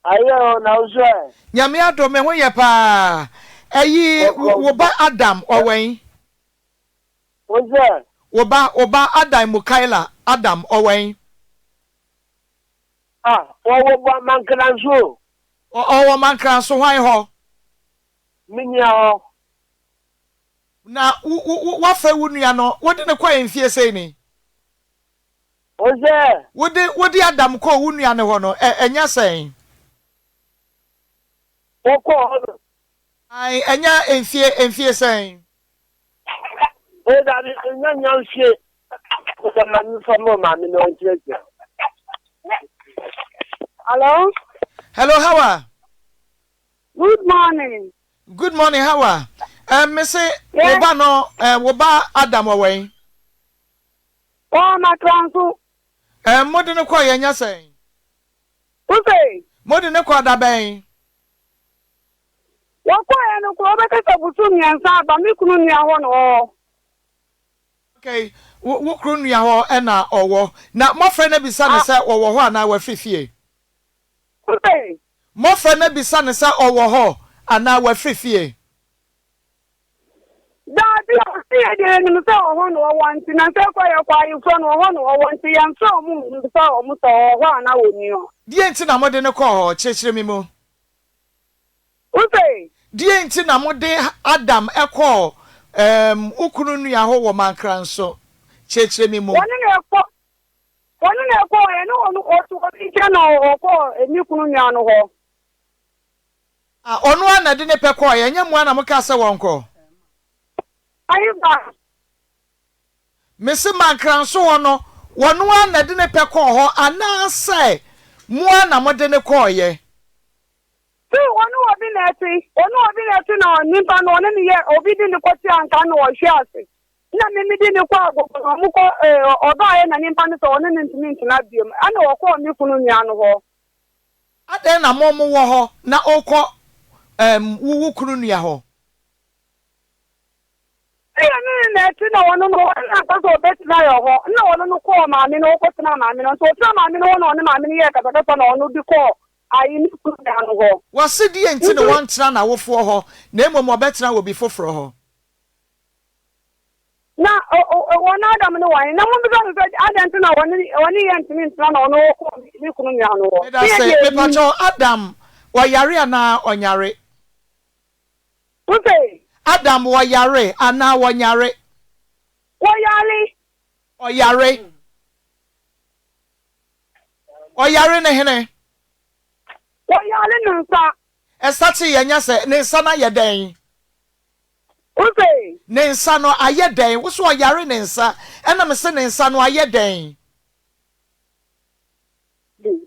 Ayɛ o, na wo so ɛ? Nyame adom, me ho yɛ paa. Ɛyi, wo ba Adam, ɔwɛn? Wo sɛ? Wo ba, wo ba Adan Mukaila, Adam, ɔwɔ he? Ah, ɔwɔ bɔ Mankranso o. Ɔwɔ Mankranso hwan hɔ? Me nua hɔ. Na wo, wo, wo, woafrɛ wo nua no, wode no kɔe mfie sei ni? Wo sɛ? Wode, wode Adam kɔɔ wo nua no hɔ no, ɛ, ɛnyɛ sɛn? Wokɔɔ hɔ no. Ae, ɛnyɛ mfie, mfie sɛn? O dabi, ɛnyɛ nya mfie. Sɛ ma mefa ma maame na ɔnkyerɛkyerɛ. Hello. Hello, Hawa. Good morning. Good morning, Hawa. Eh, me se, wo ba no, eh, wo ba Adam wɔ wɛn? Wɔ Makranso. Eh, mo de no kɔ yɛ nyɛ sɛn? Wo se? Mo de no kɔ da bɛn? Wɔkɔeɛ no koraa wobɛka sɛ bosom mmiɛnsa aba, me kunu nua hɔ na ɔwɔ. Okay, wo wo kunu nua hɔ na ɔwɔ. Na moafrɛ no abisa no sɛ ɔwɔ hɔ anaa wafiri fie? Wose? Moafrɛ no abisa no sɛ ɔwɔ hɔ anaa wafiri fie? Daabi, ɔse yɛ deɛ yɛnim sɛ ɔhɔ na ɔwɔ nti, na sɛ kɔ yɛkɔ ayeforɔ no ɔhɔ na ɔwɔ nti yɛmfrɛ ɔmo mmisa ɔmo sɛ ɔwɔ hɔ anaa ɔnni hɔ. Deɛn nti na mode no kɔɔ hɔ? Kyerɛkyerɛ me mu. Wose? Deɛn nti na mode Adam kɔɔ ɛɛm wo kunu nua hɔ wɔ Mankranso? Kyerɛkyerɛ me mu. Wɔne no kɔ, wɔne no kɔɔ, ɛne ɔno ɔte obi nkyɛn na ɔkɔɔ ne kunu nua no hɔ. Ah, ɔno ara na ɛde ne pɛ kɔeɛ, ɛnyɛ mo ara na mokaa sɛ wɔnkɔ? Ayiba. Mese Mankranso hɔ no, ɔno ara na ɛde ne pɛ kɔɔ hɔ anaasɛ mo ara na mode no kɔeɛ? See, ɔne obi na ɛte, ɔne obi na ɛte na nipa no ɔne no yɛ, obi de no kɔte anka na ɔhwe ase. Ɛna me mede no kɔ agogo na ɔmo kɔ, eh, ɔbaeɛ na nipa no sɛ ɔne no ntumi ntena biom, ɛna ɔkɔɔ me kunu nua no hɔ. Adɛn na mo mowɔ hɔ na ɔrekɔ ɛɛm wo wo kunu nua hɔ? Sɛ yɛne no na ɛte na ɔno no ɔno na anka sɛ ɔbɛtena yɛn hɔ na ɔno no kɔɔ maame no hɔ kɔtenaa maame no hɔ nti ɔtenaa maame no hɔ na ɔne maame no yɛɛ kasakasa na ɔno de kɔɔ ayi ne kunu nua no hɔ. Wɔse deɛ nti na wɔntena n'awofoɔ hɔ na mmom ɔbɛtena wɔ bi foforɔ hɔ? Na wɔn Adam ne wɔn na mommisa no sɛ adɛn nti na wɔne wɔne yɛn ntumi ntena na ɔno ɔkɔ ne kunu nua no hɔ. Medase, mepakyɛw Adam ɔyare anaa ɔnyare? Wose? Adam wɔyare anaa wɔnyare? Wɔyare. Ɔyare. Ɔyare ne hene? Wɔyare ne nsa. Ɛsate yɛ nyɛ sɛ ne nsa no ayɛ dɛn? Wose? Ne nsa no ayɛ dɛn? Wose ɔyare ne nsa, ɛna mese ne nsa no ayɛ dɛn?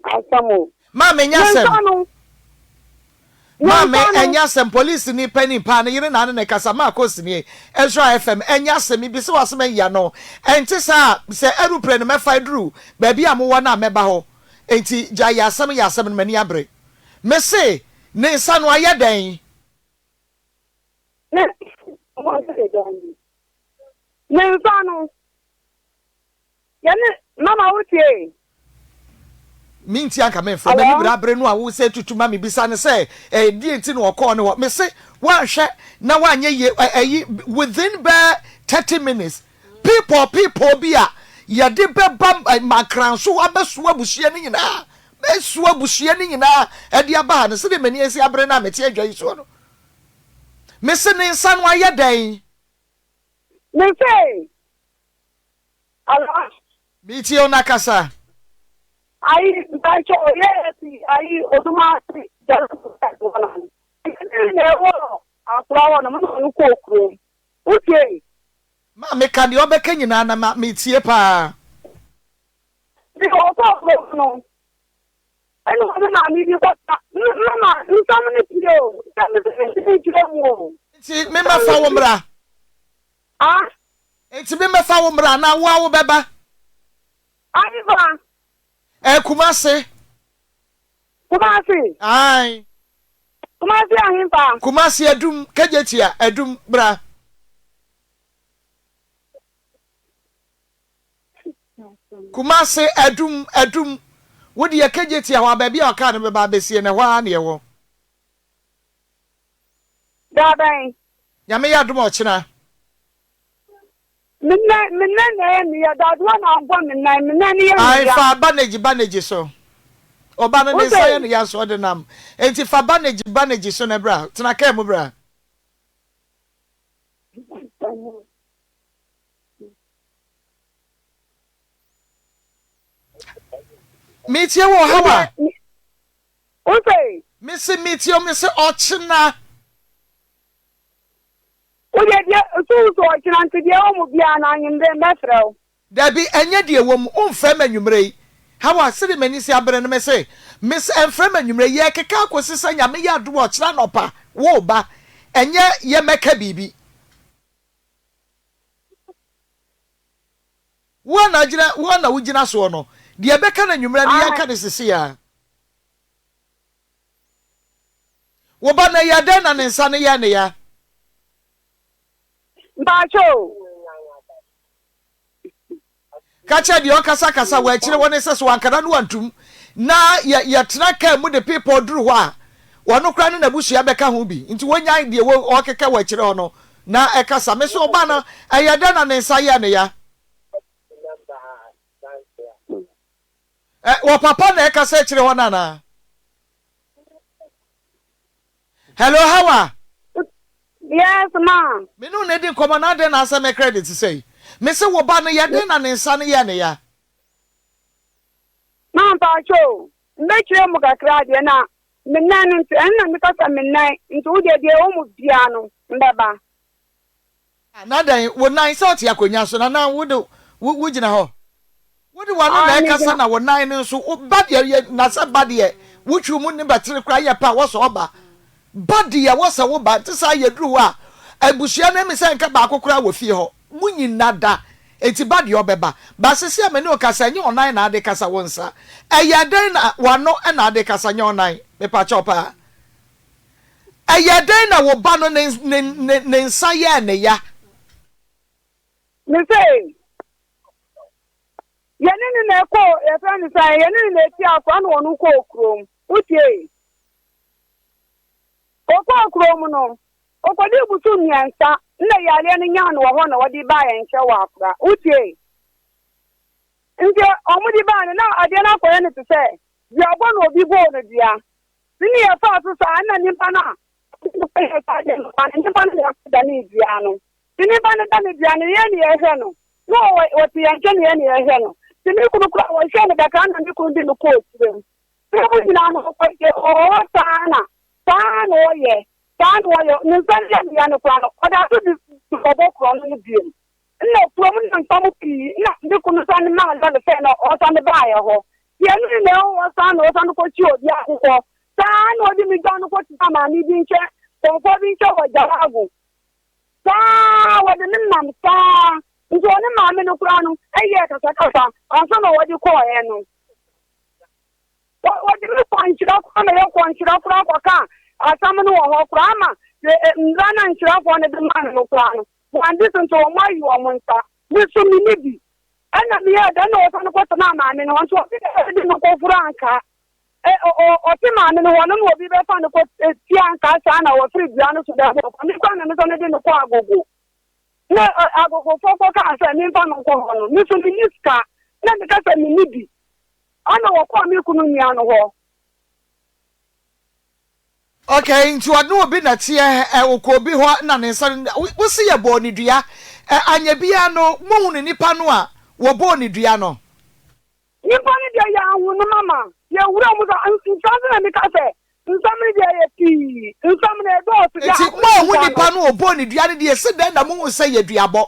Asɛm o. Maame nyɛ Ne asɛm. nsa no. Ne Maame nsa no. ɛnyɛ asɛm police ni panin paa ne yere na ne ne kasa maa kɔ sinie Ezra FM ɛnyɛ asɛm mebisa wo asɛm ayi ano ɛnte saa a sɛ aeroplane no mɛfa aduru baabi a mowɔ no a mɛba hɔ enti gyae yɛ asɛm yɛ asɛm no m'ani abere mese ne nsa no ayɛ dɛn. Ne ne nsa no. Yɛne mama wo tie. Me nti anka memfrɛ m'ani bere abere no a wo sɛ tutu ma mebisa no sɛ eh, deɛ nti na ɔkɔɔ ne hɔ mese woanhwɛ na woanyɛ yie ɛyi within bɛɛ 30 minutes people people bi a yɛde bɛba makranso hɔ abɛsoa abusua no nyinaa bɛsoa abusua no nyinaa ɛde aba ha no sɛdeɛ m'ani asi abere no a mete adwa yi soɔ no mese ne nsa no ayɛ dɛn. Mese Hello. Metie wo na kasa. Ayi mpakyɛ o yɛ yɛ ti ayi odumase jalo hɔ na ɛne na ɛwɔ akora hɔ na mo na ɔno kɔɔ kurom wotie. Ma meka deɛ ɔbɛka nyinaa na ma metie paa. Nti ɔkɔɔ kurom no ɛna ɔne maame bi kɔta mama nsɛm no pie o sɛ mesɛ mentumi nkyerɛ mu o. Nti memmɛfa wo mmra. Ah. Enti me mɛfa wo mmra anaa wo ara wo bɛba? Ahefa? Ɛɛ Kumasi. Kumasi? Ae. Kumasi ahefa? Kumasi Adum, Kejetia, Adum, bra. Kumasi Adum, Adum. Wo deɛ Kejetia hɔ a baabi a ɔkaa no bɛba abɛsie no ɛhɔ ara na ɛwɔ. Da bɛn? Nyame yɛ adom a ɔkyena. Me nan, me nan na ɛyɛ me ya, dadoa na abɔ me nan, me nan no yɛ me Ae, ya. fa bandage bandage so. Ɔba no ne nsa yɛ no ya nso ɔde nam. Enti fa bandage bandage so na bra. Tena kaa mu bra. Metie wo Hawa. Wose. Mese metie wo mese ɔkyena. Wodeɛ deɛ so wo so ɔkyena nti deɛ ɛwɔ mu biara no anwummerɛ mɛfrɛ wo. Dabi, ɛnyɛ deɛ ɛwɔ mu. Womfrɛ me anwummerɛ yi. Hawa, sɛdeɛ m'ani si abere no, mese, mese ɛmfrɛ me anwummerɛ yi. Yɛrekeka akɔsi sɛ Nyame yɛ adom a ɔkyena anɔpa woreba. Ɛnyɛ yɛmmɛka biribi. Wo a na gyina, wo a na wogyina soɔ no, deɛ ɛbɛka no anwummerɛ no, yɛnka no sesei ara. Wo ba no, ɛyɛɛ dɛn na ne nsa no yɛɛ ne ya? Mpakyɛ o. Ka kyerɛ deɛ ɔkasakasa wɔ akyire hɔ no sɛ, sɛ wankada no wantum na yɛ yɛtena kaa mu de pepɔ duru hɔ a, ɔno koraa ne n'abusua bɛka ho bi. Nti wɔnyae deɛ wɔ ɔrekeka wɔ akyire hɔ no na ɛkasa. Me so ɔba no, ɛyɛ dɛn na ne nsa yɛɛ ne ya? Ɛ, wɔ papa na ɛkasa akyire hɔ no anaa? Hello, Hawa. Yes, ma. Me ne wo na edi nkɔmmɔ na adɛn na asɛ me credit sɛi? Me se wo ba no yɛ den na ne nsa no yɛɛ ne ya. Ma mpakyɛ o, mbɛkyerɛ mu kakra deɛ na me nan no nti ɛno na meka sɛ me nan nti wo deɛ deɛ ɛwɔ mu biara no mbɛba. Na dɛn, wo nan, sɛ ɔte akonnwa so na na wo de, wo, wogyina hɔ. Wode w'ano na ɛkasa na wo nan no nso, wo ba deɛ yɛ, na sɛ ba deɛ, wotwiw mu ne bɛtere koraa yɛ pɛ a, wɔsɛ ɔba. Ba deɛ, wɔsɛ wo ba. Nte saa, yɛduru hɔ a, abusua no emi sɛ nka baako koraa wɔ fie hɔ. Mo nyina da. Enti ba deɛ ɔbɛba. Ba sese a me ne wo kasa, ɛnyɛ ɔnan na ade kasa, wo nsa. Ɛyɛ dɛn na w'ano na ade kasa, nyɛ ɔnan? Mepakyɛw paa. Ɛyɛɛ dɛn na wo ba no ne ne ne ne nsa yɛɛ ne ya? Mese, yɛne no na ɛkɔɔ, yɛfrɛ no sɛn, yɛne no na ɛti akɔ, ɛna ɔno kɔɔ kurom. Wotiei? Ɔkɔɔ kurom no, ɔkɔdii bosom mmiɛnsa, na yareɛ no nyaa no wɔ hɔ na wɔde baa yɛn nkyɛn wɔ Accra. Wotiei? Nti wɔde baa no, na adeɛ no akɔyɛ no te sɛ duabɔ na obi bɔɔ no dua. Nna yɛfaa so saa, nna nyimpa no a ɔdze no kɔyɛɛ saa adze no ba no, nyimpa no na ɔdanee dua no. Ntsi nyimpa no danee dua no, hɛn na yɛhwɛ no, nna ɔwɔ ɔtse hɛn nkyɛn na hɛn na yɛhwɛ no. Ntsi me kun koraa wɔhwɛɛ no kakra nna me kun dze no kɔɔ serɛ mu. Serɛ mu nyina no ɔkɔ ɔwɔ hɔ saa na saa na ɔyɛ, saa na ɔyɛ, ne nsa no yɛ no ya no koraa no, ɔda so dze bɔbɔ korɔn no bio. Nna kurom no nsɛm pii na me kunu sane maa lɔre fɛɛ na ɔsane baeɛ hɔ. Deɛ ɛno nyinaa ɛwɔ hɔ saa na ɔsane kɔkye obi akokɔ. Saa na ɔde me dwa no kɔtenaa maame bi nkyɛn, kɔmfoɔ bi nkyɛn wɔ Jawago. Saa wɔde me nam saa. Nti ɔne maame no koraa no yɛɛ kasakasa ansa na wɔde kɔɔeɛ no. Wɔde me kɔ nhyira koraa ma yɛkɔ nhyira koraa kɔka asɛm no wɔ hɔ koraa ama mmara no a nhyirafoɔ no de maa no no koraa no Wɔande so nti wɔn ayi wɔn nsa. Me nso menni bi. Ɛnna meyɛɛ dɛn na wɔsan kɔtenaa maame no hɔ? Nti obi de no kɔforo ankaa. Ɛ, ɔ, ɔ, ɔte maame no hɔ no na obi bɛfa no kɔ tia ankaa saa na wɔfiri dua no so bɛbɔ kɔ. Me koraa na me sane de no kɔ agogo. Na ɛ, agogofoɔ kɔkaa sɛ memfa no nkɔ hɔ no, me nso menni sika. Na meka sɛ menni bi. Ɛnna wɔkɔɔ me kunu nua no hɔ. Ok nti ɔne obi na teɛ ɛ ɔkɔ obi hɔ na ne nsa no wo se yɛ bɔɔ ne dua ɛ anyɛ biaa no mo hunu nipa no a wɔ bɔɔ ne dua no. Nipa no deɛ yɛ anhu no mama yɛ wura mu sa nsa nso na meka sɛ nsɛm no deɛ yɛ pii nsɛm no ɛdɔɔso deɛ Nti mo anhu nipa no ɔbɔɔ ne dua no deɛ se dɛn na mo hu sɛ yɛ duabɔ.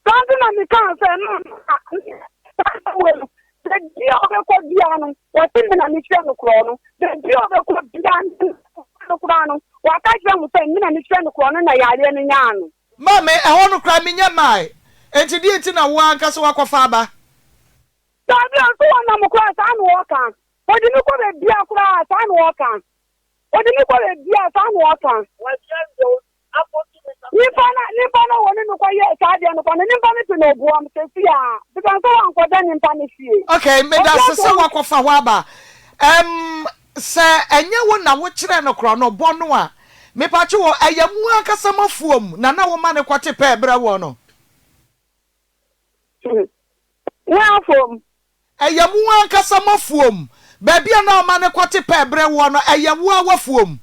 Saa nti na mekaa sɛ, Mma saa asɛm wei no, baabi a ɔbɛkɔ biara no, wɔse me na mekyerɛ no korɔ no, baabi a ɔbɛkɔ biara no koraa no, waka akyerɛ mo sɛ me na mekyerɛ no korɔ no na yareɛ no nyaa no. Maame, ɛhɔ no koraa menyɛ mmae, enti deɛn nti na wo ara ankasa woakɔfa aba? Daabi, ɔnso wɔnam koraa saa na ɔka. Wɔde me kɔ baabiara koraa saa na ɔka. Wɔde me kɔ baabiara saa na ɔka. Nipa no nipa no wɔne no kɔ yɛɛ saa adeɛ no kɔ no nipa no te na ɔboa m sɛsi a because sɛ wankɔda nipa no fie. Okay, meda Obi ase ato sɛ woakɔfa hɔ aba. Ɛm, sɛ ɛnyɛ wo na wokyerɛɛ no korɔnobɔ no a, Mepatwo wɔ, ɛyɛ mo ankasa mo afuom na na woma no kɔte pɛɛ brɛ woɔ no? Yɛn afuom. Ɛyɛ mo ankasa mo afuom. Baabi a na ɔma no kɔte pɛɛ brɛ woɔ no, ɛyɛ wo ara w'afuom.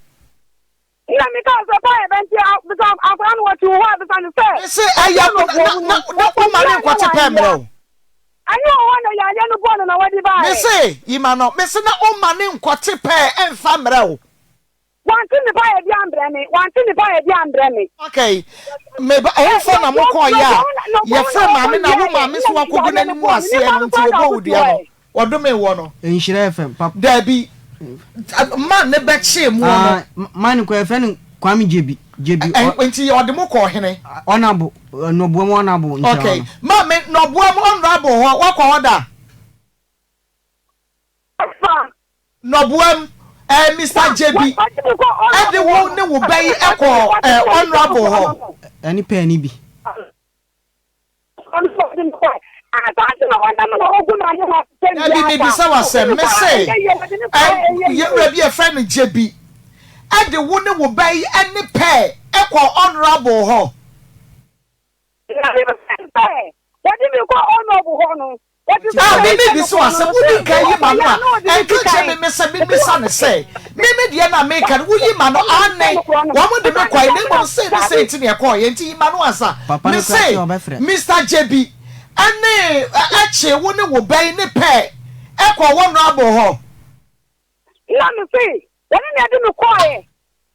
Ɛnna mekaa sɛ, Pae bɛ nti a, bisa akwadaa no, wɔte wo hɔ a, bisa no sɛ, Mese, ɛyɛ Ɔte wo, no na, wɔ mu na, no, na woma wɔkɔhyiae no na nkɔte pɛɛ wɔanwia. mmerɛ wo. Ɛnyɛ wɔ hɔ na yareɛ no bɔɔ no na wɔde baeɛ. Mese, yi ma no. Mese, na woma no nkɔte pɛɛ mfa mmerɛ wo. Wante ne paeɛ bi ambrɛ me, wante ne paeɛ bi ambrɛ me. Okay, me ba, ɛhefa na mokɔeɛ a yɛfrɛ maame na wo maame nso wakɔgu n'anim aseɛ no nti wɔbɔɔ wo dua no, wɔdomee woɔ no? Nhyira FM, pap. Daabi, man no bɛkyee moɔ no. Ah, man no koraa yɛfrɛ no Kwame Gyebi, Gyebi. Ɛ, nti ɔde mo kɔɔ hene? Ɔnabo, Nɔboam Ɔnabo nkyɛn hɔ Okay, no. maame, Nɔboam Honourable hɔ, woakɔ hɔ da? Fa. Nɔboam, eh, Mister Gyebi de wo ne wo ba yi kɔɔ eh, Honourable hɔ. Ɛne pɛɛ no bi. Dabi, mebisa wo asɛm. Mese, eh, yɛn wura bi a yɛfrɛ no Gyebi de wo ne wo ba yi ne pɛɛ kɔɔ Honourable hɔ. Na mebɛn sɛ wɔde me kɔ Onob hɔ no, wɔte sɛ A, me wɔrehyɛ mebisa no wo korɔn asɛm, no wodi sɛ nkan yi m'ano ɔyɛ a, a na ɔde me ɛnka di nkyerɛ kan. me me sɛ memmisa no sɛ, me me deɛ no a meka no, woyi m'ano? Aane, wɔn de me kɔe, na mmom sei ne sei nti na ɛkɔeɛ, nti yi m'ano ansa. Papa no koraa Mese, se ɔbɛfrɛ. Mister Gyebi ne kyee wo ne wo ba yi ne pɛɛ kɔɔ wɔn honourable hɔ. Na mese, Wɔne na ɛde me kɔeɛ.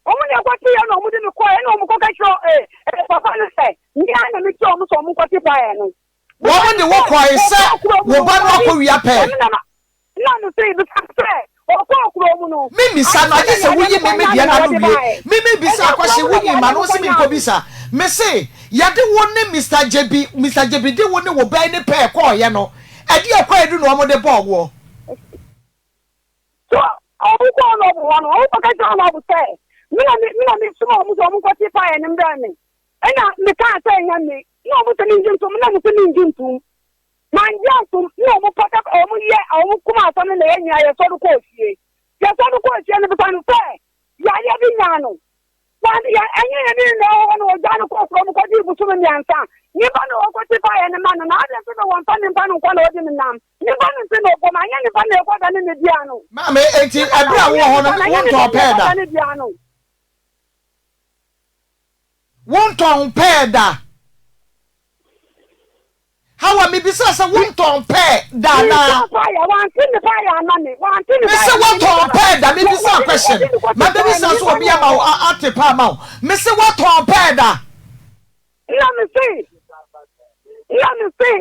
Wɔn na ɛkɔteeɛ na wɔde me kɔeɛ, ɛnna wɔkɔka kyerɛɛ eh, papa no sɛ, me ara na mekyerɛɛ wɔn sɛ wɔnkɔte paeɛ no. Wɔn de wo kɔe sɛ wo ba no akɔwia pɛɛ. Na mese, bisa no sɛ, ɔkɔɔ kuro mu no, Memmisa no, agye sɛ woyi me me deɛ no ano wie. Me mebisa akɔhye, woyi ma no, wo se menkɔbisa. Mese, yɛde wo ne Mister Gyebi, Mister Gyebi de wo ne wo ba yi ne pɛɛ kɔeɛ no, ɛdeɛn kwaadu na wɔde bɔɔ woɔ? So wɔkɔɔ Ɔnɔbo hɔ no, wɔkɔka kyerɛɛ Ɔnɔbo sɛ, Me na me na mesomaa wɔn sɛ wɔnkɔte paeɛ no mmrɛ me. Ɛnna mekaa sɛ, Ɛnyɛ me. Na wɔn sɛ mengye ntom, na mese mengye ntom. Mangye antom, na wɔpata wɔyɛ wɔkum asɛm no na yɛn nyinaa yɛsɔre kɔɔ fie. Yɛsɔre kɔɔ fie no, bisa no sɛ yareɛ bi nyaa no. Wɔn yɛ ɛnyɛ yɛn ne na ɛwɔ hɔ no wɔgyaa no kɔɔ kurom kɔdii bosome mmiɛnsa. Nyimpa na ɔkɔte paeɛ no ma no, na adɛn nti na wɔmfa nyimpa no nkɔ na ɔde no nam? Nyimpa no nti na ɔbɔ mu, anyɛ nyimpa na ɛkɔda ne ne dua no. Maame, enti ɛberɛ a wowɔ hɔ no wontɔn pɛɛ da? Wontɔn pɛɛ da? Hawa, mebisaa sɛ wontɔn pɛɛ da anaa? Mese woatɔn pɛɛ da? Mebisaa question. Mabɛbisa so obi ama wo ate paa ama wo. Mese woatɔn pɛɛ da? Na mese, na mese,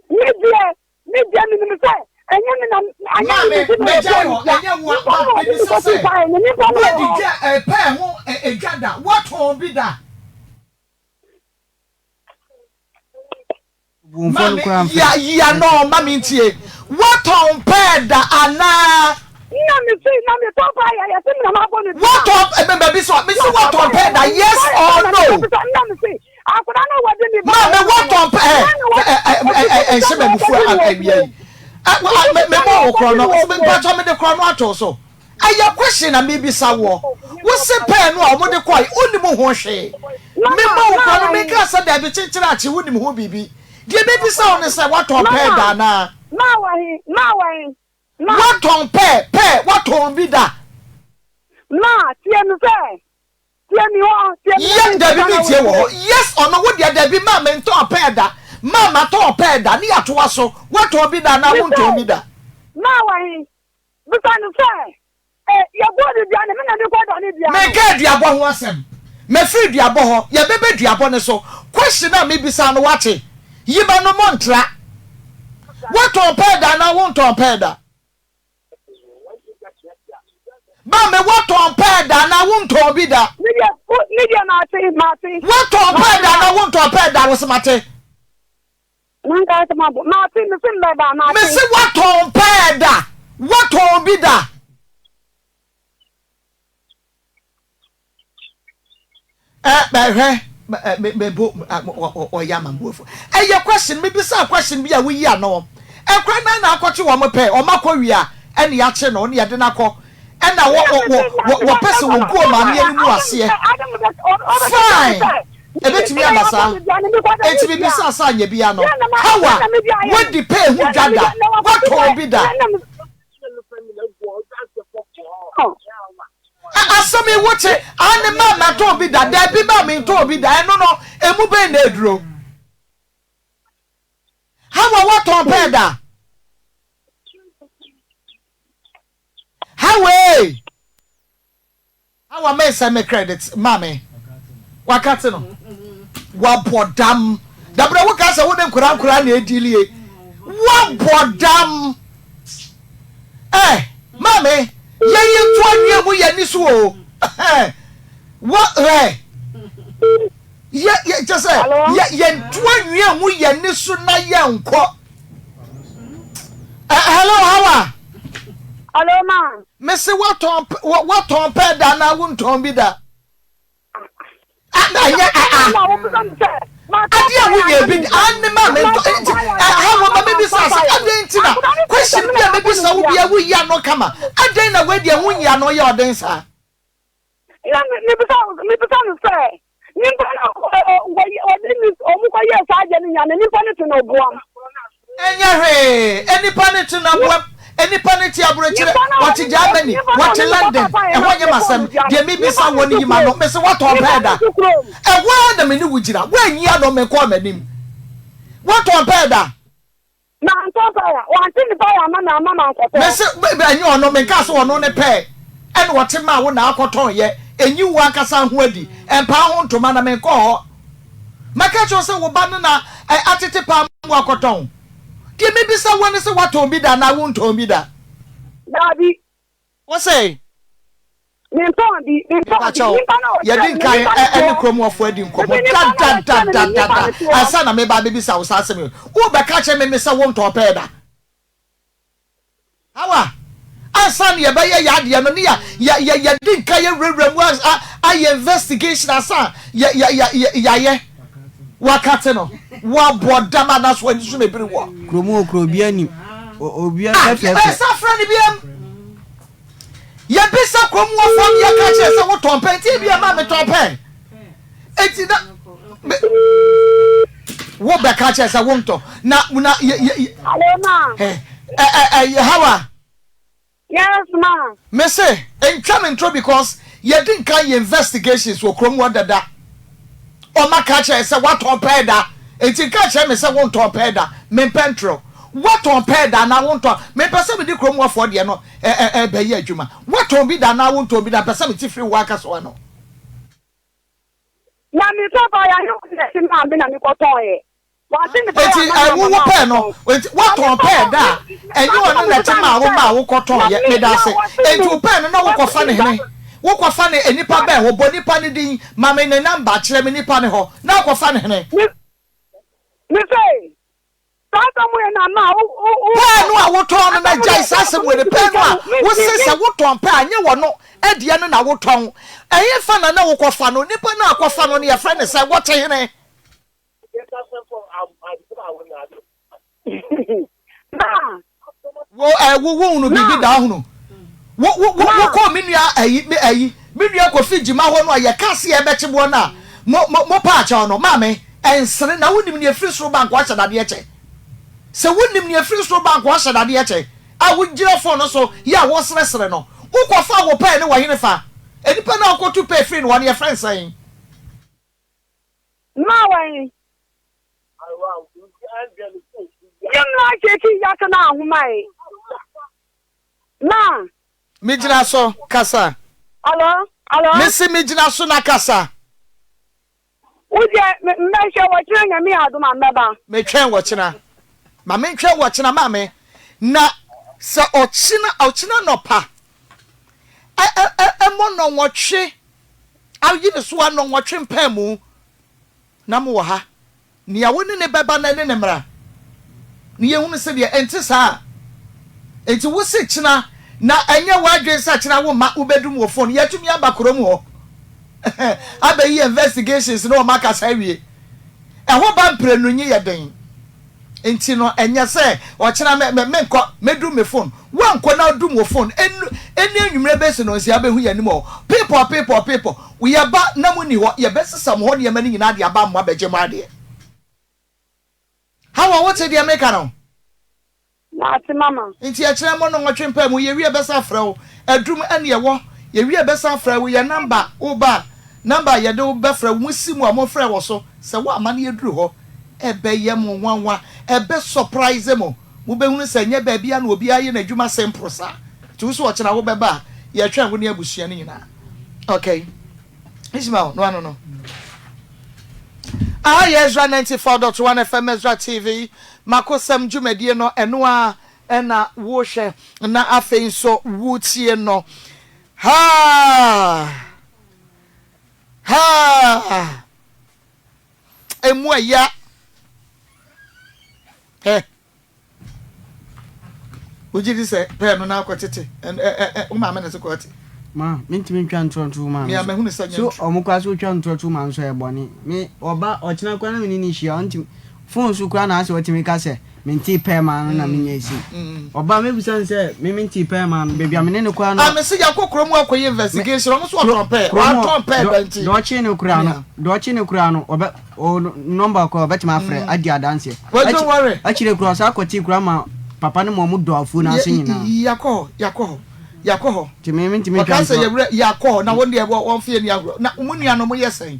me deɛ, me deɛ menim sɛ ɛnyɛ me na anyɛ me Maame, nti na magyae wɔbɔɔ hɔ, me dua. ɛnyɛ wo a, Nipa no a ɔde me mebisa kɔtee sɛ paeɛ no, nipa no wɔ woadi hɔ. dwa pɛɛ ho dwa da? Woatɔn bi da? Obuomfoɔ no koraa Maame, mfrɛ. yia, yia no, ma mentie. Woatɔn pɛɛ da anaa? Nna me se, na me tɔ paa yɛ, yɛse me na mabɔ no dua. Woatɔn, eh, me baabi so, me se woatɔn pɛɛ da, yes or no? Nna me se, akwadaa no a wɔde me baeɛ Maame, no, woatɔn pɛɛ, eh, eh, eh, eh, eh, nhyɛ me abufuo awia yi. Eh, me, me bɔ wo korɔ no, mpakyɛ mede korɔ no ato so. Ɛyɛ question na mebisa woɔ. Wo se pɛɛ no a wɔde kɔe, wonnim ho hwee. Memmɔ wo korɔ no, menkaa sɛ daabi kyenkyere akye, wonim ho biribi. Deɛ mebisa wo ne sɛ, woatɔn pɛɛ da anaa? Woatɔn pɛɛ, pɛɛ, woatɔn bi da? Yɛ, daabi mentie wɔ hɔ. Yes or no, wo deɛ daabi maa mentɔn pɛɛ da, maa matɔn pɛɛ da, ne yɛatoa so, woatɔn bi da anaa wontɔn bi da? Bisa no sɛ, E, yɛbɔɔ no dua no, me na mekɔda ne dua no? Menka aduabɔ ho asɛm. Mafiri duabɔ hɔ. Yɛbɛba duabɔ no so. Question a mebisa no woate? Yi m'ano montra. Woatɔn pɛɛ da anaa wontɔn pɛɛ da? Maame, woatɔn pɛɛ da anaa wontɔn bi da? Me deɛ, me deɛ mate, mate. Woatɔn pɛɛ da anaa wontɔn pɛɛ da? Wo se mate. Manka sɛ mabɔ. Mate, mese mbɛba, mate. Mese woatɔn pɛɛ da, woatɔn bi da. Ɛ hwɛ me me bo ɔyɛ ama me bo Ɛyɛ question mebisa question bi a woyi ano. Ɛkora nan na akɔkye wɔn pɛ, wɔn akɔ wie a ɛne yɛakye no ne yɛde no akɔ. Ɛna wɔ wɔ wɔ wɔ wɔpɛ sɛ wɔgu ɔmaame anim aseɛ. Fine! Ɛbɛtumi aba saa. Enti mebisaa sɛ anyɛ biara no, Hawa, woadi pɛɛ ho dwa da? Woatɔn bi da? Ɛ, asɛm yi wote, aane, maa matɔn bi da, daabi, maa mentɔn bi da, ɛno no, emu bɛn na aduro? Hawa, woatɔn pɛɛ da? Hawa ee! Hawa me send me credit ma me. Wakate no. Wabɔ dam. Dabrɛ wo ka sɛ wo ne nkora nkora na edilie. Wabɔ dam. Eh, ma me. Yɛ yɛ nto anwia mu yɛ ni so o. Wa eh. Yɛ yɛ kyɛ sɛ yɛ yɛ nto anwia mu yɛ ni so na yɛ nkɔ. Eh, hello Hawa. Hello ma. Mese watɔn watɔn pɛɛ da anaa wontɔn bi da? Ɛnyɛ adeɛ a wonyɛ bi ane ma me ntɔ nti ɛha wɔ ma mebisa sɛ adɛn nti na question bi a mebisa wo bia woyi ano kama adɛn na woadi ɛho nyi ano yɛ ɔden saa? Na mebisa mebisa no sɛ nipa no wɔde ne wɔn kɔ yɛ saa adeɛ no nyame nipa no te na ɔboam. Ɛnyɛ hwee nipa no te na ɔboam nipa no te aburokyerɛ wɔte Germany wɔte London ɛhɔ nyɛ masɛm deɛ mebisa wɔ no yi ma no mese wɔtɔn pɛɛ da ɛhɔ ara na me ne wo gyina woanyi ano menkɔɔ m'anim wɔtɔn pɛɛ da. Mantɔ paya, wante ne paya ama me amma mankɔtɔ. Mese ɛnyɛ ɔno, menkaa sɛ ɔno ne pɛɛ ɛna ɔte maa wo na akɔtɔn yɛ, ɛnyi wo ankasa ho adi, ɛmpaa ho ntoma na menkɔɔ hɔ. Mɛka kyerɛ wo sɛ wo ba no na atete paa ma wakɔtɔn. Deɛ mebisa woɔ ne sɛ woatɔn bi da anaa wontɔn bi da? Daabi. Wo se? Mentɔn bi, mentɔn bi. Mepakyɛw, Nipa no a ɔkyerɛ yɛadi me no, nkan nipa no ne toɔ. kurom hɔfo adi nkɔmmɔ Mese nipa no a ɔkyerɛ me no, nipa dadadadada no toɔ. ansa na mereba abɛbisa wo saa asɛm yi. Worebɛka akyerɛ me me sɛ wontɔn pɛɛ da? Hawa, ansa na yɛbɛyɛ yɛn adeɛ no, ne yɛ, yɛ, yɛ, yɛadi nkan awurawura mu a, a, ayɛ investigation ansa yɛ, yɛ, yɛ, yɛ, yɛayɛ. Wakate no, woabɔ dam anaasɛ w'ani so na ebiri woɔ? Kurom hɔ kura obiara nim. Obiara Ah, fɛfɛɛfɛ. yɛbɛsa frɛ no biam. Yɛbisa kurom hɔfoɔ no yɛka kyerɛ sɛ wotɔn pɛn nti ebi ɛma metɔn pɛn. Eti na me wo bɛka kyerɛ sɛ wontɔ na na yɛ yɛ yɛ Alo ma. ɛ ɛ ɛ Hawa. Yes ma. Me se ntwa me ntoro because yɛdi nkan yɛ investigations wɔ kurom hɔ dada. Ɔma ka kyerɛ sɛ woatɔn pɛɛ da nti nka kyerɛ me sɛ wontɔn pɛɛ da. Mempɛ ntorɔ. Woatɔn pɛɛ da anaa wontɔn? Mempɛ sɛ mede kurom hɔfoɔ deɛ no bɛyɛ adwuma. Woatɔn bi da anaa wontɔn bi da? Mepɛ sɛ mete firi wo ankasa w'ano. Na metɔ baeɛ a, na wɔde ɛse maa me na mekɔtɔeɛ. Wɔante me baeɛ Enti amma me wo amma wo pɛɛ no, mankɔtɔn. enti Na woatɔn metɔ pɛɛ da a, na ɛnyɛ na ɔno na ɛte mebisa no maa wo sɛ, maa wokɔtɔn na yɛ. me Meda na ase. wɔse Enti me wo pɛɛ no na wɔse wokɔfa me ne ba hene? Wokɔfa ne nnipa bɛn hɔ? Bɔ nipa no din ma me, ne number, kyerɛ me nipa no hɔ, na wokɔfa ne hene? Me me se Saa asɛm wei na ma wo wo wo. Pɛɛ no a wotɔn no na Asɛm gyae wei saa asɛm wei no pɛɛ no a wose sɛ wotɔn pɛɛ a nyɛ wɔno deɛ no na wotɔn ɛhefa na na wokɔfa no nipa no a kɔfa no no yɛfrɛ no sɛ wɔte hene. Ma. Wo ɛ wo wo hunu biribi da hunu wo wo wo wo kɔɔ me nua ayi me ayi me nua Kofi Gyima hɔ no a yɛka se yɛbɛkye boɔ no a mo mo mo paa kyɛw no maame ɛnsere na wonim nea ɛfiri soro ba nkoa hyɛ dadeɛ kyɛ sɛ wonim nea ɛfiri soro ba nkoa hyɛ dadeɛ kyɛ a wogyina fon no so yɛ a woseresere no wokɔfa wo pɛɛ ne wɔ hene fa nnipa no a wokɔtu pɛɛ firi no hɔ no yɛfrɛ nsɛn. Ma wɔn. Yɛmmra kyekye yaka na ahoma yi. Ma. Megyina so, kasa. Alo, alo. Mese megyina so na kasa. Wo deɛ mbɛhwɛ wɔkyena Nyame yɛ adom a mbɛba. Metwɛn wɔkyena. Ma mentwɛn wɔkyena maame. Na sɛ ɔkyena ɔkyena nɔpa ɛ ɛ ɛ ɛmɔ nɔnwɔtwe ayi ne so a nɔnwɔtwe mpaamu na mowɔ ha. Nea wo ne no bɛba no ne no mmra, na yɛnhunu sɛdeɛ ɛnte saa a. Enti wo se kyena, na ɛnyɛ w'adwene sɛ kyena wo mma wobɛdum wo phone. Yɛatumi aba kurom hɔ abɛyi investigations na wɔn akasa awie. Ɛhɔ ba mprenu nye yɛ den. Enti no ɛnyɛ sɛ ɔkyena me, me, menkɔ, mɛdum me phone. Woankɔ na wodum wo phone. Ɛnu, Ɛnnɛ anwummerɛ bɛsi nnɔnsia bɛhu yɛn anim wɔ hɔ. Pepɔ, pepɔ, pepɔ. Yɛba na monni hɔ, yɛbɛsesa mo hɔ nneɛma no nyinaa de aba ama moabɛgye mo adeɛ. Hawa, wote deɛ meka no? Mate mama. Nti ɛkyerɛ mo nnɔnwɔtwe mpaa mu yɛwie bɛsan afrɛ wo adum ɛne ɛwɔ yɛwie bɛsan afrɛ wo yɛ number wo ba a number a yɛde wo bɛfrɛ wo mo si mu a mo frɛ wɔ so sɛ wo amma no yɛduru hɔ ɛbɛyɛ mo nwanwa ɛbɛ surprise mo mo bɛhunu sɛ ɛnyɛ baabi a na obiara yɛ n'adwuma simple saa nti wo so ɔkyena wo bɛba a yɛtwɛn wo ne abusua no nyinaa okay. Ismael no ano no. Aha yɛ Ezra 94.1 FM Ezra TV makosɛm dwumadie no ɛno a ɛna wohwɛ na afei nso wotie no. Ha ha emu ɛya ɛ. Wogye di sɛ pɛɛ no na akɔtete ɛ wo maame na ɛsɛ kɔte? Ma mentumi ntwa ntorɔ nto wo maame so. Mehunu sɛ nyɛ So ɔmo koraa sɛ wotwa ntorɔ to wo maame so ɛyɛ bɔne? Me ɔba ɔkyena koraa na me ne no hyia ɔntumi phone so koraa na asɛ ɔtumi ka sɛ mentee pɛɛ maa no na menyɛ sei. Ɔba mɛbisa no sɛ me mentee pɛɛ maa no baabi a me ne no koraa no. Ah mese yɛakɔ kurom akɔyɛ investigation ɔmo so ɔtɔn pɛɛ watɔn pɛɛ da nti. Deɛ ɔkyee no koraa no deɛ ɔkyee no koraa no ɔbɛ O number koraa ɔbɛtumi afrɛ adi adanseɛ. Well don't worry. Akyire koraa ɔsan kɔtee koraa ma papa no ma ɔmo dɔ afuo no ase nyinaa. Yɛakɔ hɔ, yɛakɔ hɔ, yɛakɔ hɔ. Nti me mentumi ntwa Wɔka sɛ ntorɔ. yɛwerɛ yɛakɔ hɔ na wɔn deɛ wɔmfa yɛn nni agorɔ. Na mo nuanom moyɛ sɛn?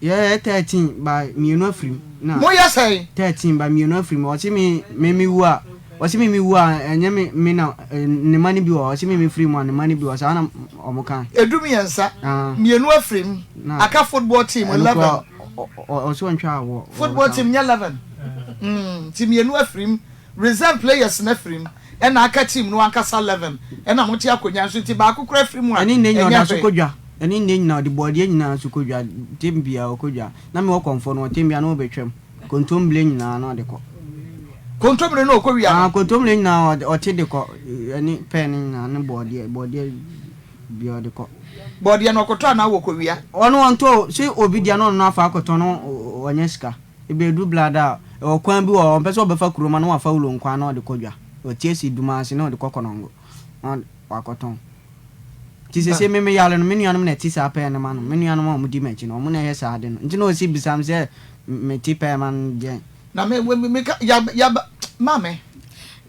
Yɛyɛ 13 ba mmienu afiri mu na. Moyɛ sɛn? 13 ba mmienu afiri mu. Ɔse me me me wu a ɔse me me wu a ɛnyɛ me me na ne mma no bi wɔ hɔ. Ɔse me me firi mu a ne mma no bi wɔ hɔ. Saa na ɔmo kae. Edu mmiɛnsa, mmienu afiri mu. Aka football team 11. Ɔsɛ ɔntwa awɔ. Football team nyɛ 11. Nti mmienu afiri mu. Reserve players no afiri mu. Ɛna aka team no ankasa 11. Ɛna mote akonnwa nso nti baako koraa firi mu a Ɛne nnɛ nyina ɛnyɛ ɔda so hwee. kɔ dwa. Ɛne nnɛ nyina ɔde bɔɔdeɛ nyinaa so kɔ dwa. Tem biara ɔkɔ dwa. Na mewɔ kɔmfoɔ no ɔtem biara na ɔbɛtwam. Kontombire nyinaa na ɔde kɔ. Kontombire na ɔkɔ wia no? Ah, kontombire nyinaa ɔte de kɔ. Ɛne pɛɛ no nyinaa ne bɔɔdeɛ bɔɔdeɛ. Bia ɔde kɔ. Bɔdeɛ no ɔkɔtɔ anaa wɔkɔwia? Ɔno ɔntɔ o, sɛ obi dea na ɔno afa akɔtɔn no ɔnya sika. Ebi ɛduru blada a, ɛwɔ kwan bi wɔ hɔ ɔmpɛ sɛ ɔbɛfa kurom a na wafa wulo nkwan na ɔde kɔ dwa. Ɔte asi Dumase na ɔde kɔ Kɔnɔngo na wakɔtɔn. Nti sese me me yare no me nuanom na ɛte saa pɛɛ no ma no. Me nuanom a wɔdi m'akyi no wɔn na ɛyɛ saa ade no. Nti na ɔsi bisa me sɛ mete pɛɛ ma no deɛn. Na me me me ka ya ya maame.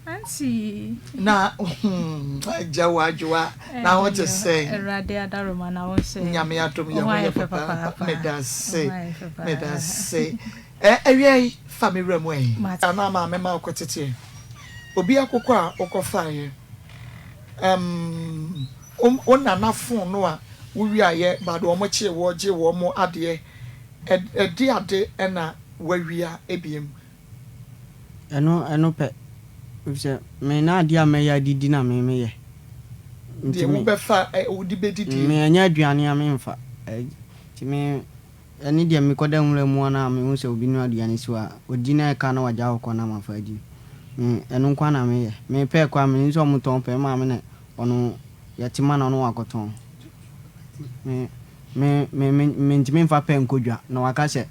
Auntie. Na hmm agya wo adwoa na ho te sɛn. Awurade adaroma na wo nso ɛ. Nyame adom yɛ ho yɛ papaapa meda ase meda ase ɛ awia yi fa me wura mu ɛ. Anaa maame ma wokɔ teteɛ obi akokɔ a wokɔ faeɛ ɛmm wo nana phone no a wo wiaeɛ but wɔn kyee woɔ gye wɔn adeɛ ɛde ade ɛna wawia ebiem. Ɛno ɛno pɛ, efisɛ me na adeɛ a mɛyɛ adidi na me meyɛ. Nti Deɛ wobɛfa ɛ wode bɛdidie. Me ɛnyɛ aduane a memfa. Nti me ɛne deɛ mekɔda nwura mu a na mehu sɛ obi noa aduane si hɔ a, ɔdi na ɛka na wagya hɔ kɔ na mafa adi. Me ɛno nko ara na meyɛ. Mepɛ koraa menim sɛ wɔtɔn pɛ, me maame na ɔno yɛte ma no ɔno wakɔtɔn. Me Me, me, me, mentumi mfa pɛ nkɔ dwa. Na waka sɛ,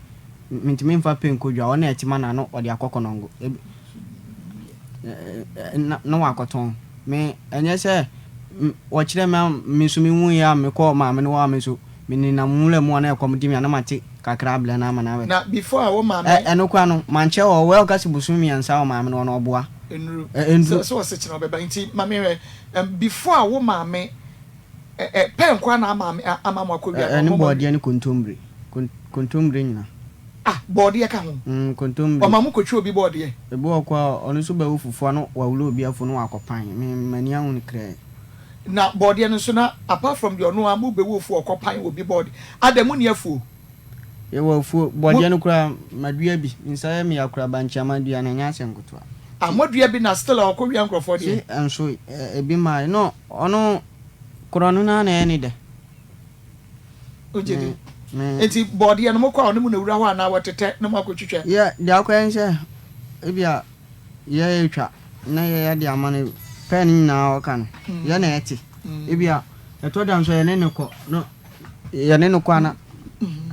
Mentumi mfa pɛ nkɔ dwa. Ɔno na ɛte ma no a, na ɔde akɔ kɔnɔngo. Ebi, na, na wakɔtɔn. Me, ɛnyɛ sɛ, wɔkyerɛ me a, me nso mehuiɛ a mekɔɔ maame no hɔ a me nso, menenam nwura mu a na ɛkɔm de me a, na mate kakra abrɛ no ama no abɛtɔ. Na before a wo maame. Ɛ, ɛno koraa no, mankyɛ wɔ hɔ. Wei a ɔka sɛ bosome mmiɛnsa wɔ maame no hɔ no, ɔboa. Nnuru. Ɛ, ɛnnuru. Sɛ, sɛ ɔse kyena ɔbɛba. Nti ma menhwɛ, ɛm, before a wo maame. Ɛ ɛ pɛ nkoa na ama me ama mo akɔ wia no Ɛne ɔmo ma bɔɔdeɛ ne kontommire. Kon kontommire nyina. Ah bɔɔdeɛ ka ho. Mm kontommire. Ɔma mo kɔtwi obi bɔɔdeɛ. Ebi wɔ hɔ koraa a ɔno nso bɛwo fufuo a na wawura obi afuo na wakɔ pan. Me m'ani ahu no krɛɛ. Na bɔɔdeɛ no nso na apart from deɛ ɔno ara mo bɛwo fuo ɔkɔ pan obi bɔɔdeɛ adɛn mo nni afuo? Yɛwɔ afuo. Mo. Bɔɔdeɛ no koraa madua bi. Me nsa yɛ me ya koraa bankye a madua no ɛnyɛ asɛm ketewa. Ah modua bi na still a ɔkɔ wia nkorɔfoɔ deɛ. Se nso ebi mmaeɛ no ɔno Korɔno no ara na ɛyɛ ne dɛ. Wogye di? Enti bɔɔdeɛ no mokɔ a ɔne mo na ɛwura hɔ anaa wɔtetɛ na moakɔtwitwa? Yɛ, deɛ akɔyɛ ne sɛ, ebia yɛretwa na yɛyɛ de ama no, pɛɛ no nyinaa ɔka no, yɛ na ɛte. Ebia ɛtɔ da nso a yɛne no kɔ na yɛne no kɔ a na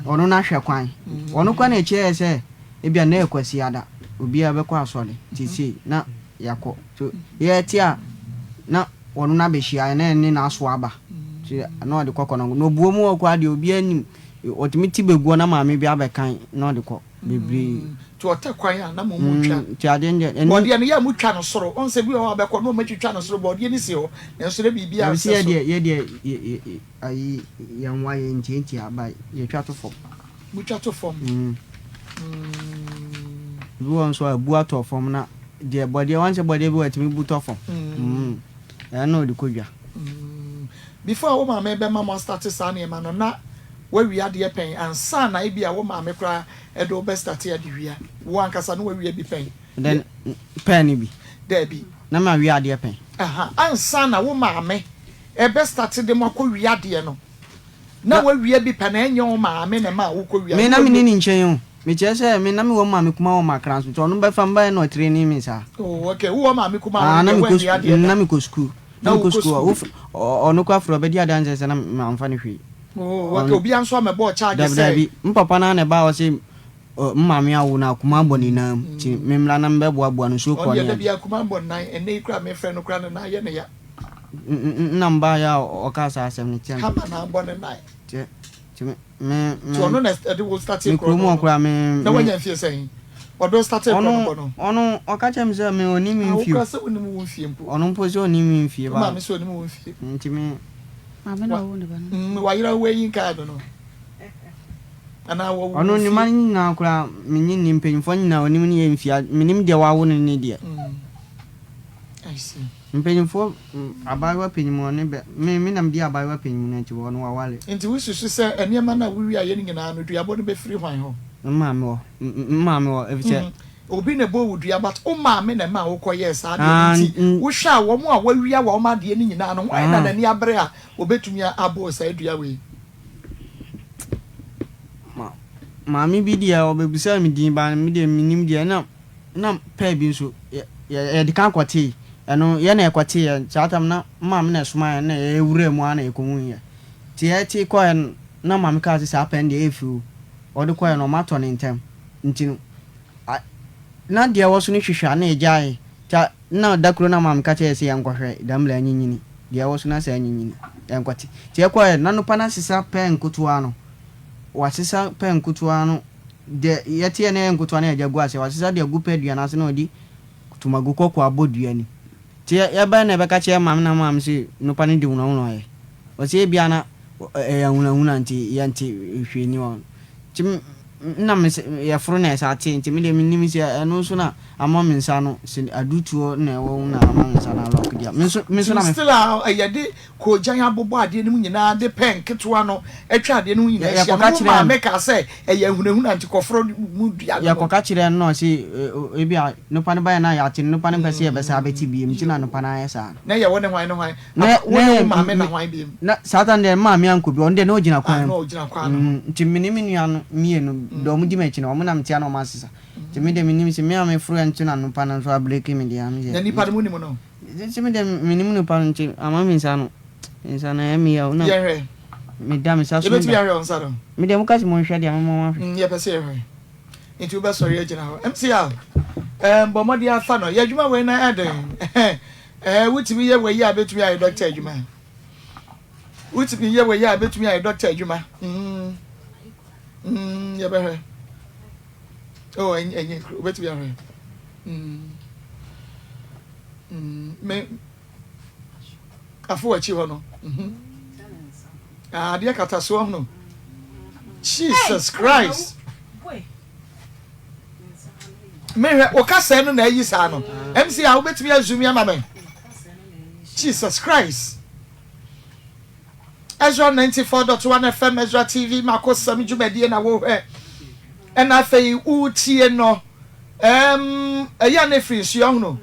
ɔno no ahwɛ kwan. Ɔno kɔ na ɛkyerɛ yɛ sɛ ebia na ɛyɛ Kwasiada, obiara bɛkɔ asɔre nti sei na yɛakɔ. So yɛte a na. ɔno no abɛhyia na ɛne n'aso aba nti na ɔde kɔ kɔnɔngo na obuo mu hɔ koraa deɛ obiara nim ɔtumi ti bɛguɔ na maame bi abɛkan na ɔde kɔ bebree. Nti ɔtɛ kwan a na mo mo twa. Nti adeɛ no deɛ ɛno. Bɔdeɛ no yɛ a mo twa no soro wɔn sɛ bi wɔ hɔ a bɛkɔ na wɔn atwitwa no soro bɔdeɛ no si hɔ nanso na biribi a Dabi nsɛ sɛ so. yɛdeɛ yɛdeɛ yɛ yɛ ayi yɛn wa yɛ ntiantia ba yɛtwa to fam. Mo twa to fam. Ebi wɔ hɔ nso a ebu atɔ fam na deɛ bɔdeɛ wɔn sɛ bɔdeɛ bi wɔ ɛtumi bu tɔ fam. Ɛno na ɔde kɔ dwa. Before a wo maame bɛma mo astarte saa nneɛma no na wawia adeɛ pɛn ansa na ebia wo maame koraa de wo bɛstarte adewia. Wo ankasa na wawia bi pɛn? Dɛn pɛn no bi? Daabi. Na mawia adeɛ pɛn. Aha, ansa na wo maame rebɛstarte de mo akɔwia adeɛ no, na wawia bi pɛn, ɛnyɛ wo maame na ɛmaa wokɔwia. Me na menni ne nkyɛn o. Mekyerɛ sɛ me na mewɔ maame kumaa wɔ m'akra so nti ɔno bɛfa me baeɛ na ɔtrainee me saa. Oh okay, wowɔ maame kumaa Ah, ɔno na deɛ mekɔ woanwia sukuu, adeɛ da? na mekɔ sukuu. Na Na mekɔ wokɔ sukuu a, sukuu? wof ɔno koraa frɛ ɔbɛdi adanseɛ sɛ na mamfa no hwee. Oh okay, Ɔno, obiara nso ammɛbɔ wo charge dabi sɛ. dabi, me papa no ara na ɛbaa hɔ se ɔ me maame awo no akoma abɔ ne nan mu nti memmra na mebɛboaboa no nsuo Ɔno kɔɔ deɛ ne da ade. biara akoma bɔ ne nan, ɛnnɛ yi koraa a mefrɛ no koraa ne nan yɛ no ya. N n nna mebaeɛ a ɔkaa saa asɛm no kyerɛɛ me. Hama na abɔ ne nan. Nti nti me me Nti ɔno na ɛde wo startee me korɔ kurom no hɔ no? koraa me Na me wanya mfie sɛn? Ɔde wo startee korɔ ɔno no bɔ no? ɔno ɔka kyerɛɛ me sɛ me ɔnnim me Ah wo mfie o. koraa sɛ wonim wo mfie mpo. Ɔno mpo sɛ ɔnnim me mfie Wo ba maame sɛ ɔnim wo mfie. nti me. Maame na Wa ɔwoo ne ba no. mm wayera wo ayi nkaa no no anaa wɔwo Ɔno wo ne mma fie. no nyinaa koraa menye nni mpanyinfoɔ nyinaa ɔnim ne yɛ mfie a menim deɛ wawo no ne deɛ. Mm I see. Mpanyinfoɔ abaayewa panyin mu ɔne bɛ me me na medi abaayewa panyin mu no akyi ɔno waware. Nti wosusu sɛ nneɛma no a wowiaeɛ no nyinaa no duabɔ no bɛfiri hwan hɔ? Me maame hɔ me maame hɔ efisɛ. Obi na ɛbɔɔ wo dua but wo maame na ɛmaa wokɔyɛɛ saa adeɛ no Ah nti n. wohwɛ a wɔn a wɔawia wɔn adeɛ no nyinaa no hwan na Ah. n'ani abere a ɔbɛtumi abɔ wo saa dua wei? Ma maame bi deɛ ɔbɛbisaa me din but me deɛ mennim deɛ ɛna na pɛɛ bi nso yɛ yɛ yɛde kan kɔtee ɛno yɛ na yɛkɔteeɛ saa tam na maame na ɛsomaa yɛn na yɛwuraa mu ara na yɛkɔhuiɛ nti yɛte kɔeɛ no na maame kaa sɛ saa pɛn deɛ ɛyɛ fi o ɔde kɔeɛ no ɔmatɔ no ntɛm nti no a na deɛ ɛwɔ so no hwehwɛ a na yɛgyaeɛ nti a na da koro na maame ka kyerɛɛ yɛ sɛ yɛnkɔhwɛ damla anyinyini deɛ ɛwɔ so no asɛ anyinyini yɛnkɔte nti yɛkɔeɛ no na nopa no asesa pɛɛ nkotoa no wasesa pɛɛ nkotoa no Deɛ yɛteɛ na ɛyɛ nkotoa na yɛde agu aseɛ, wasesa de agu pɛ dua no ase na ɔde tomago kɔkɔɔ abɔ dua no mu. Nti yɛbae na yɛbɛka kyerɛɛ maame na maame se nopa no de hunahuna yɛ. Ɔse ebia na ɛyɛ ahunahuna nti yɛnte hwee nni hɔ. Nti na mese yɛforo na yɛsan tee nti medeɛ mennim sɛ ɛno nso na ama me nsa no sɛ adutoɔ na ɛwɔ mu na ama me nsa no alɔke deɛ me nso me nso na Nti me. still a yɛde koogyan abobɔ adeɛ no mu nyinaa de pɛn ketewa no atwa adeɛ no ho nyinaa ahyia Yɛkɔka no, wo kyerɛɛ no. maame kaa sɛ ɛyɛ ahunahuna nti kɔforɔ mu dua no no. Yɛkɔka kyerɛɛ no na ɔse ebia nopa no baeɛ no a yɛate no nopa no mpɛ sɛ yɛbɛsan abɛte biom nti na nopa no ayɛ saa no. Na ɛyɛ wo ne hwan ne hwan? Na Apa, wo na ne wo ɛyɛ maame na me hwan biom? na saa time deɛ me maame ankɔ bi ɔno deɛ na ɔgyina Ah, kwan na mu ɔgyina kwan no ho. nti me ne me nua no mmienu deɛ wɔn di m'akyi no wɔn na metea na wɔn asesa nti me deɛ menim sɛ me a meforo nti na nopa no nso abreki me deɛ me Na deɛ nipa no monim no? Nti me deɛ menim nipa no nti ama me nsa no me nsa no ɛyɛ me yaw na Yɛnhwɛ. meda me nsa so Yɛbɛtumi meda. ahwɛ wo nsa no? Me deɛ moka sɛ monhwɛ deɛ moma moahwɛ. Mm, yɛpɛ sɛ yɛhwɛ. Nti wobɛsɔre agyina hɔ. MC Al, eh, bɔ mmɔden afa no. Yɛ adwuma wei na ɛden. Eh, wotumi yɛ wei a bɛtumi ayɛ dɔkta adwuma. Wotumi yɛ wei a bɛtumi ayɛ dɔkta adwuma. Mm, mm, yɛbɛhwɛ. Oh, ɛnyɛ kuro, wobɛtumi ahwɛ. Mm. Mm, me afo akyi hɔ no. Mhm. Ah, adeɛ kata soɔ no. Jesus Christ. Mehwɛ wo kasɛɛ no na ayi saa no. MC a wobɛtumi azumi ama me. Jesus Christ. Ezra 94.1 FM Ezra TV Makosɛm dwumadie na wohwɛ ɛna afei wotie no ɛm ɛyɛ na efiri nsuo ahono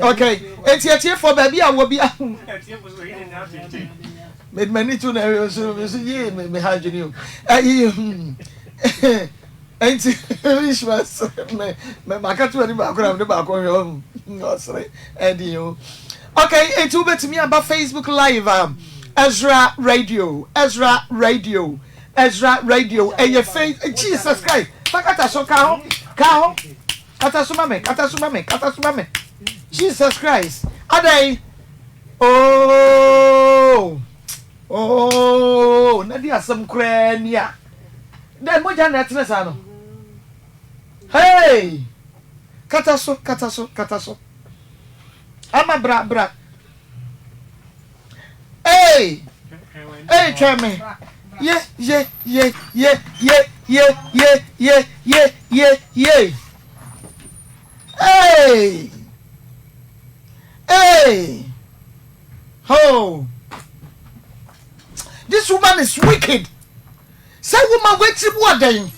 okay eti atiefoɔ baabi a wɔ bi ahu mede m'ani to na ɛhwɛ nso nso yie me me ha adwene o ɛyi hmm Enti Ishmael sere me me maka to ani baako na mede baako hwɛ ɔhu ɔsere ɛdi o. Okay, enti wobɛtumi aba Facebook live a Ezra Radio, Ezra Radio, Ezra Radio ɛyɛ face Jesus Christ fa kata so ka ho ka ho kata so ma me kata so ma me kata so ma me Jesus Christ adɛn. Oh! Oh! Na di asɛm koraa ni a. Dɛ mogya na ɛtene saa no. Hey! Kata so, kata so, kata so. Ama bra, bra. Hey! Hey, twɛn me. Ye, ye, ye, ye, ye, ye, ye, ye, ye, ye, ye. Hey! Hey! Oh! This woman is wicked. Sɛ woman wetiri mu ɔdɛn.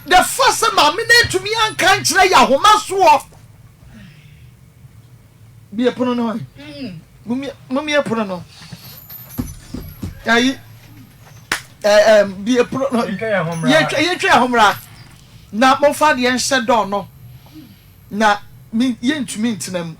The first sɛ maame na etumi anka nkyerɛ yɛ ahoma soɔ. Bie pono no hɔ. Mumie pono no. Ayi. Ɛɛ bie pono no. Yɛtwa yɛtwa ɛho Na momfa adeɛ nhyɛ dɔɔ no. Na yɛntumi ntena mu.